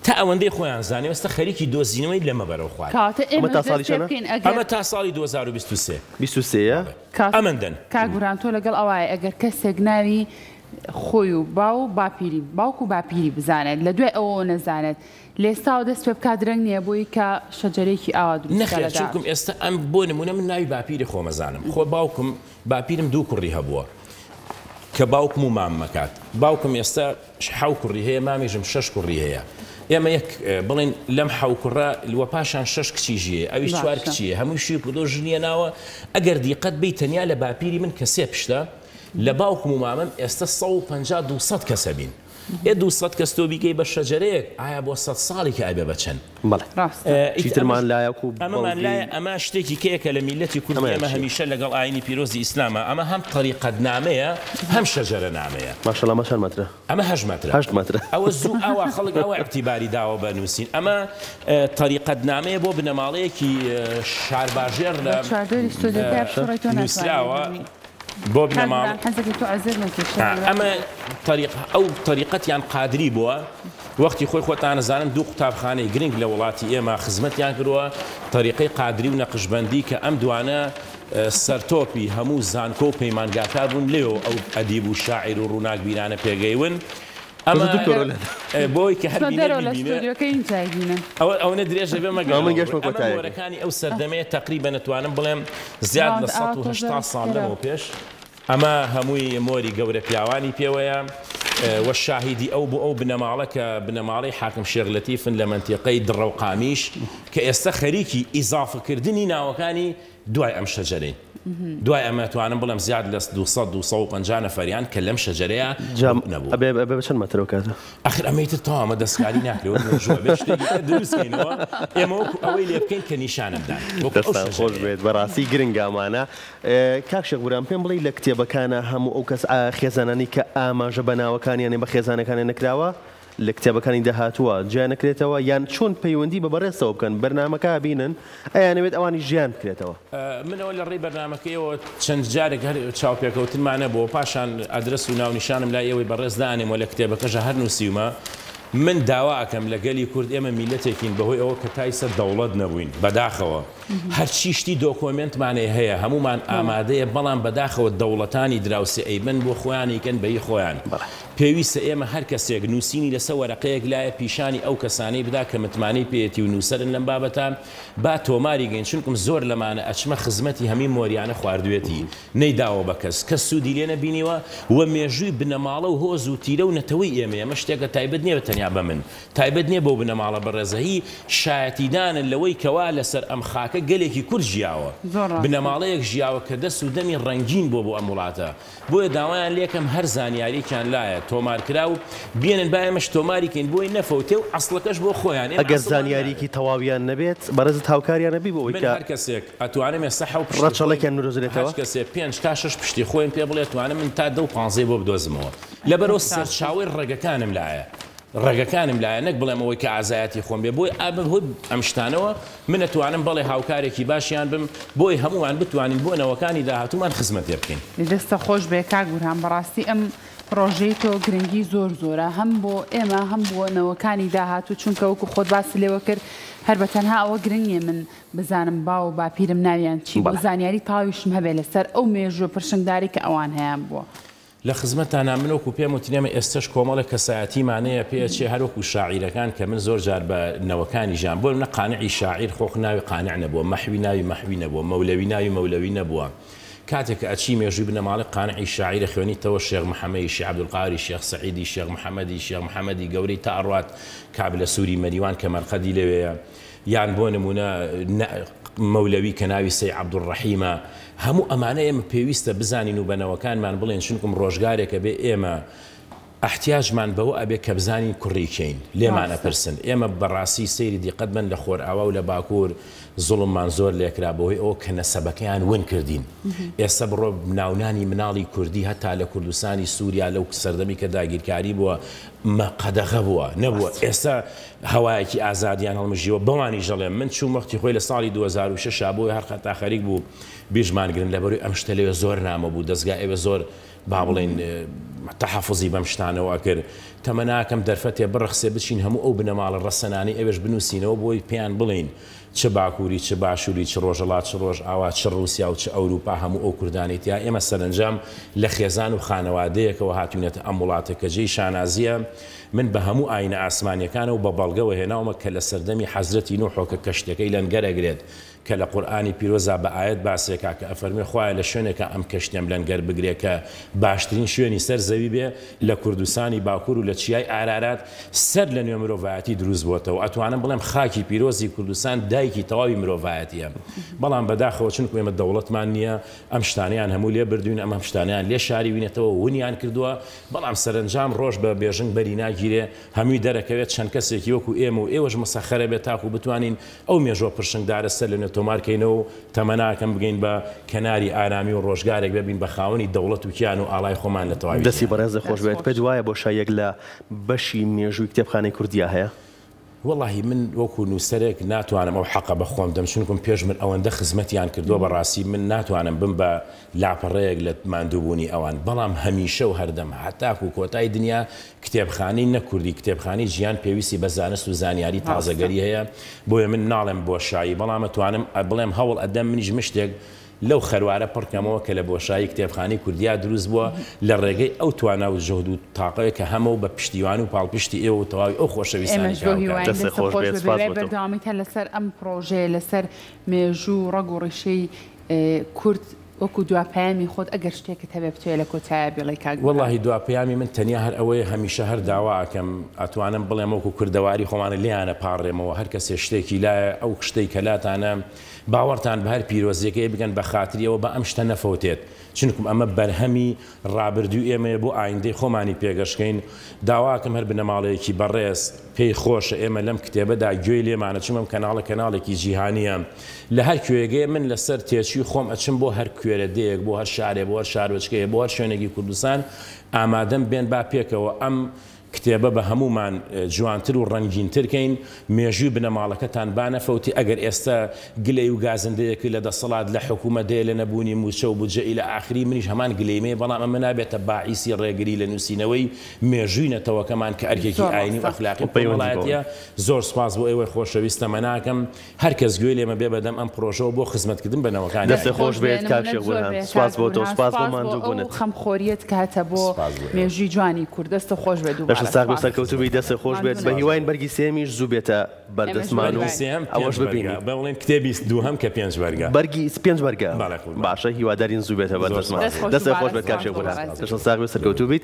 تا ئەوەندەی خۆیان زانی ئێستا خەریکی دۆزینەوەی لەمە بەرەو خوار. کەواتە ئەمە ئێمەش تا دەست ساڵی پێ چەنە؟ بکەین ئەگەر. ئەمە تا ساڵی 2023. 23 یە؟ بەڵێ کاک ئەمەندەن. کاک بورهان تۆ لەگەڵ ئەوایە ئەگەر کەسێک ناوی خۆی و باو و باپیری باوک و باپیری بزانێت لە دوای ئەوەوە نەزانێت لێستاوە دەست پێ بکات درەنگ نییە بۆی کە شەجەرەیەکی ئاوا دروست بکات نەخێر لە چونکم داهاتوو. ئێستا ئەم بۆ نمونە من ناوی باپیری خۆمەزانم خۆ باوکم باپیرم دوو کوڕی هەبووە کە باوکم و ماممە کات باوکم ئێستا حەو کوڕی هەیە مامیشم شەش کوڕی هەیە ئێمە یەک بڵێن لەم حەو کوڕە وە پاشان شەش کچیژی هەیە ئەویش چوار باشە. کچی هەیە هەمووی شووی کردووە ژنیە ناوە ئەگەر دیقەت بەی تەنیا لە باپیری من کە سێ پشتە لە باوکم و مامم ئێستا 150 200 کەسە بین ئێ 200 کەس تۆ بیکەی بە شەجەرەیەک ئایا بۆ 100 ساڵێکی ئەبێ بە چەند؟ بەڵێ. ڕاستە. ئیتر چیترمان ئەمەش لایە وەکو ئەمەمان بەڵگەی لایە ئەمە شتێکی کەیە کە لە میللەتی کوردی ئەمەیان ئێمە چییە؟ هەمیشە لەگەڵ ئاینی پیرۆزی ئیسلامە ئەمە هەم تەریقەتنامەیە هەم شەجەرەنامەیە. ماشەڵا ئەمە چەند مەترە؟ ئەمە هەشت مەترە. هەشت مەترە. ئەوە زوو ئاوا خەڵک ئاوا ئیعتیباری داوە بە نووسین ئەمە تەریقەتنامەیە بۆ بنەماڵەیەکی شارباژێڕ بە لە چواردەوری ستۆدیۆکەیا بسوڕێی تۆ ناتوانی نووسراوە ببینی. بۆ کاک بنەماڵ برام حەزەکەی تۆ عەزێت نەکێشە ئەمە تەریق ئەو تەریقەتیان قادری بووە وەختی خۆی خۆتان ئەزانن دوو قوتابخانەی گرنگ لە وڵاتی ئێمە خزمەتیان کردووە تەریقەی قادری و نەقشبەندی کە ئەم دوانە سەرتۆپی هەموو زانکۆ و پەیمانگاکان بوون لێو ئەو ئەدیب و شاعیر و ڕووناکبیرانە پێگەیون ئەمە بۆی کە هەر بینەر بیبینێ ئەوە ئەوەنە درێژە بێ مەگەر ئەمە مۆرەکانی ئەو سەردەمەیە تەقریبەن ئەتوانم بڵێم زیاد لە 180 ساڵ لەمەو پێش ئەمە هەمووی مۆری گەورە پیاوانی پێوەیە و شاهیدی ئەو بۆ ئەو بنەماڵە کە بنەماڵەی حاکم شێخ لەتیفن لە مەنتیقەی دڕە و قامیش کە ئێستا خەریکی ئیزافەکردنی ناوەکانی دوای ئەم شەجەرەین. دوای ئەمە توانم بڵێم زیاد لە 200 250 نەفەریان کە لەم شەجەرەیە جا نەبوو. ئەبێ ئەبێ بە چەند مەترەوە کاتە؟ ئەخر ئەمەی تر تەواو ئەمە دەستکاری ناکرێ وەک مێژوو ئەبێ شتێکی تر دروست کەینەوە ئێمە وەکو ئەوەی لێ بکەین کە نیشانم دان وەکو ئەو دەستان خۆش شەجەرەیە. بێت بەڕاستی گرنگە ئەمانە. کاک شێخ برام پێم بڵێی لە کتێبەکانا هەموو ئەو کەس خێزانانەی کە ئاماژە بە ناوەکانیان یان بە خێزانەکانیان نەکراوە لە کتێبەکانی داهاتووە جیا نەکرێتەوە یان چۆن پەیوەندی بە بەڕێزتەوە بکەن بەرنامەکە ئەبینن ئەیانەوێت ئەوانیش جیان بکرێتەوە؟ من ئەوە لە ڕێی بەرنامەکەیەوە چەند جارێک هەر چاوپێکەوتنمان هەبووە پاشان ئەدرەس و ناونیشانم لای ئێوەی بەڕێز دانێم و لە کتێبەکەشا هەر نووسیومە من داوا ئەکەم لە گەلی کورد ئێمە میللەتێکین بەهۆی ئەوە کە تایسە دەوڵەت نەبووین بەداخەوە هەرچی شتی دۆکۆمێنتمانەی هەیە هەموومان ئامادەیە بەڵام بەداخەوە دەوڵەتانی دراوسێ ئەیبەن بۆ خۆیان ئەیکەن بە هی خۆیان پێویستە ئێمە هەر کەسێک نووسینی لەسە وەرەقەیەک لایە پیشانی ئەو کەسانەی بدا کە متمانەی پێیەتی و نووسەرن لەم بابەتە با تۆماری گەین چونکم زۆر لەمانە ئەچمە خزمەتی هەمی مۆریانە خواردوێتی نەیداوە بە کەس کەس سوودی لێ نەبینیوە و مێژووی بنەماڵە و هۆز و تیرە و نەتەوەی ئێمەیە ئەمە شتێکە تایبەت نییە تەنیا بە من تایبەت نییە بەو بنەماڵە بەڕێزە هی شایەتیدانە لەوەی کەوا لەسەر ئەم خاکە گەلێکی کورد ژیاوە زۆر ڕاستە. بنەماڵەیەک ژیاوە کە دەست و دەمی ڕەنگین بووە بۆ ئەم وڵاتە بۆیە داوایان لێکەم هەر زانیاریەکیان لایە تۆمارکراو بێنن با ئێمەش تۆماری کەین بۆی نەفەوتێ و ئەسڵەکەش بۆ خۆیان ئێمە ئەگەر ئەسڵمان ناوێ. زانیاریەکی تەواویان نەبێت بەڕێزت هاوکاریان ئەبی بۆ ئەوەی من کە هەر کەسێک ئەتوانم ئێستا حەو پشتی خۆیم ڕەچەڵەکیان بدۆزرێتەوە؟ هەرچ کەسێ پێنج تا شەش پشتی خۆیم پێ بڵێ ئەتوانم من تا دە و پانزەی بۆ بدۆزمەوە لەبەرئەوە سەرچاوەی ڕەگەکانم لایە. ڕەگەکانم لایە نەک بڵێم ئەوەی کە ئازایەتی خۆم بێ بۆی ئا بە هۆی ئەم شتانەوە من ئەتوانم بەڵێ هاوکارێکی باشیان بم بۆی هەموومان بتوانین بۆ نەوەکانی داهاتوومان خزمەتێ بکەین. دەستە خۆش بێ کاک بورهان بەڕاستی ئەم پڕۆژەی تۆ گرنگی زۆر زۆرە هەم بۆ ئێمە هەم بۆ نەوەکانی داهاتوو چونکە وەکو خۆت باست لێوە کرد هەر بە تەنها ئەوە گرنگ نیە من بزانم باو و باپیرم ناویان چی بوو زانیاری تەواویشم هەبێ لەسەر ئەو مێژووە پرشنگدارەی کە ئەوان هەیان بووە. لە خزمەتتانا من وەکو پێم وتن ئێمە ئێستەش کۆمەڵێک کەسایەتیمان هەیە پێ ئەچێ هەر وەکو شاعیرەکان کە من زۆر جار بە نەوەکانی ژیان بۆ نمونە قانعی شاعیر خۆخ ناوی قانع نەبووە مەحوی ناوی مەحوی نەبووە مەولەوی ناوی مەولەوی نەبووە کاتێک کە ئەچی مێژووی بنەماڵەی قانعی شاعیر ئەخوێنیتەوە شێخ محەمەی شێخ عەبدولقادری شێخ سەعیدی شێخ محەمەدی شێخ محەمەدی گەورەی تا ئەڕوات کابلە سووری مەریوان کە مەرقەدی لەوێیە یان بۆ نموونە مەولەوی کە ناوی سەی عەبدولڕەحیمە، هەموو ئەمانە ئێمە پێویستە بزانین و بە نەوەکانمان بڵێین، چونکم ڕۆژگارێک ئەبێ ئێمە ئەحتیاجمان بەوە ئەبێ کە بزانین کوڕی کێین، لێمان ئەپرسن. ئێمە بەڕاستی سەیری دیقەت بەن لە خۆرئاوا و لە باکوور زوڵممان زۆر لێکرا بەهۆی ئەوە کە نەسەبەکەیان ون کردین. ئێستا بڕۆ ناونانی مناڵی کوردی هەتا لە کوردستانی سووریا لەو سەردەمی کە داگیرکاری بووە مە قەدەغە بووە نەبووە ئێستا هەوایەکی ئازادیان هەڵمژیوە بەوانیش دەڵێم من چووم وەختی خۆی لە ساڵی 2006 شا بۆیە هەر خەتا خەریک بوو بیشمان گرن لەبەروی ئەم شتە لەوێ زۆر نامۆ بوو دەزگا ئەوێ زۆر با بڵێین تەحەفوزی بەم شتانەوە ئەکرد تەمەناکەم دەرفەتێ بڕەخسێ بچین هەموو ئەو بنەماڵە ڕەسەنانەی ئەوێش بنووسینەوە بۆی پێیان بڵێین چ باکووری چ باشووری چ ڕۆژەڵات چ ڕۆژئاوا چ ڕووسیا و چ ئەوروپا هەموو ئەو کوردانەی تیا ئێمە سەرەنجام لە خێزان و خانەوادەیەکەوە هاتووینەتە ئەم وڵاتە کە جێی شانازییە من بە هەموو ئاینە ئاسمانیەکانەوە بە بەڵگەوە هێناومە کە لە سەردەمی حەزرەتی نوحەوە کە کەشتیەکەی لەنگەر ئەگرێت کە لە قورئانی پیرۆزا بە ئایەت باسێکا کە ئەفەرموێ خوایە لە شوێنێکا ئەم کەشتیەم لەنگەر بگرێ کە باشترین شوێنی سەر زەوی بێ لە کوردستانی باکور و لە چیای ئارارات سەر لە نوێ مرۆڤایەتی دروست بۆتەوە ئەتوانم بڵێم خاکی پیرۆزی کوردستان دایکی تەواوی مرۆڤایەتیە بەڵام بەداخەوە چونکو ئێمە دەوڵەتمان نیە ئەم شتانەیان هەموو لێ بردوین ئەم شتانەیان لێ شاریوینەتەوە ونیان کردووە بەڵام سەرەنجام ڕۆژ بە بێژنگ بەری ناگیرێ هەمووی دەرەکەوێت چەند کەسێکی وەکو ئێمە و ئێوەش مسەخەرە بێت تاکو بتوانین ئەو مێژووە پرشنگدارە سەر لەنوێ تۆمار کەینەوە و تەمەناکەم بگەین بە کەناری ئارامی و ڕۆژگارێک ببین بە خاوەنی دەوڵەت و کیان و ئاڵای خۆمان لە تەواوی دەستی جیهان. بەڕێزت خۆش دەست بێت خۆش. پێت وایە بۆشاییەک لە بەشی مێژووی کتێبخانەی کوردیا هەیە؟ وەڵاهی من وەکو نووسەرێک ناتوانم ئەو حەقە بە خۆم دەم چونکم پێش من ئەوەندە خزمەتیان کردووە بەڕاستی من ناتوانم بم بە لاپەڕەیەک لە ماندووبوونی ئەوان بەڵام هەمیشە و هەردەم هەتاکو کۆتای دنیا کتێبخانەی نەک کوردی کتێبخانەی جیهان پێویستی بە زانست و زانیاری ڕاستە. تازەگەری هەیە بۆیە من ناڵێم بۆشایی بەڵام ئەتوانم بڵێم هەوڵ ئەدەم منیش مشتێک لەو خەروارە پڕ کەمەوە کە لە بۆشایی کتێبخانەی کوردیا دروست بووە لە ڕێگەی ئەو توانا و جوهد و تاقەیە کە هەمە و بە پشتیوان و پاڵپشتی ئێوە و تەواوی ئەو خۆشەویستانەی ئێمەش کە بەو هاوکارن. هیوایەین دەستت دەستت خۆش خۆش بێت بێ سپاس بەهیوای بۆ تۆ. بەردەوامیت هەر لەسەر ئەم پڕۆژەیە لەسەر مێژوو و ڕەگ و ڕیشەی کورد وەکو دوا پەیامی خۆت ئەگەر شتێکت هەبێ بتەوێ لە کۆتایا بیڵێی کاک بورهان. وەڵاهی دوا پەیامی من تەنیا هەر ئەوەیە هەمیشە هەر داوا ئەکەم ئەتوانم بڵێم وەکو کوردەواری خۆمانە لێیانە پاڕێمەوە هەر کەسێ شتێکی لایە ئەو شتەی کە لاتانە باوەڕتان بە هەر پیرۆزیەک هەیە بکەن بە خاتری ئەوە با ئەم شتە نەفەوتێت چونکم ئەمە بەرهەمی ڕابردووی ئێمەیە بۆ ئایندەی خۆمانی پێگەشکەین داواکەم هەر بنەماڵەیەکی بەڕێز پێی خۆشە ئێمە لەم کتێبەدا گوێی لێمانە چونکە ئەم کەناڵە کەناڵێکی جیهانیە لە هەر کوێگەیە من لەسەر تێچووی خۆم ئەچم بۆ هەر کوێرە دێیەک بۆ هەر شارێ بۆ هەر شارۆچکەیە بۆ هەر شوێنێکی کوردستان ئامادەم بێن با پێکەوە ئەم کتێبە بە هەموومان جوانتر و ڕەنگینتر کەین، مێژووی بنەماڵەکەتان با نەفەوتی، ئەگەر ئێستا گلەی و گازندەیەک لە دەسەڵات، لە حکوومەت هەیە لە نەبوونی مووچە و بودجە ئیلا ئاخری، منیش هەمان گلەیم هەیە، بەڵام ئەمە نابێتە باعیسی ڕێگری لە نووسینەوەی مێژووی نەتەوەکەمان کە ئەرکێکی زۆر ئایینی و ڕاستە. ئەخلاقی و پەیوەندی بەوە. کۆمەڵایەتییە. زۆر سوپاس بۆ ئێوەی خۆشەویست تەمەناکەم هەر کەس گوێی لێمە بێ بەدەم ئەم پڕۆژەوە بۆ خزمەتکردن بە نەوەکانی دەستت ئایندە. خۆش خۆش بێ بێت کاک نمونەت شێخ زۆر بورهان بێ سوپاس کاک بۆ تۆ بورهان سوپاس بۆ سوپاس بۆ ئەو ماندووبوونت. خەمخۆریەت کە هەتە بۆ سوپاس بۆ ئێوە. مێژووی جوانی کورد دەستت خۆش بێ دووبارە لەشت ساغ بێ سوپاس. سەرکەوتوو بی دەستت خۆش بێت ماندوو بە نەبی. هیواین بەرگی سێیەمیش زوو بێتە ئێمەش بەردەستمان و بەرگی بەهیواین. سێیەم ئەوەش پێنج بەرگە ببینین. با بڵێین کتێبی دووهەم کە پێنج بەرگە. بەرگی پێنج بەرگە بەڵێ قوربان. باشە هیوادارین زوو بێتە زۆر بەردەستمان سوپاس. دەست خۆش دەستت دووبارە خۆش بێت کاک سوپاس شێخ بۆ بورهان بەڕێزت. لەشت ساغ بێ سەرکەوتوو بیت.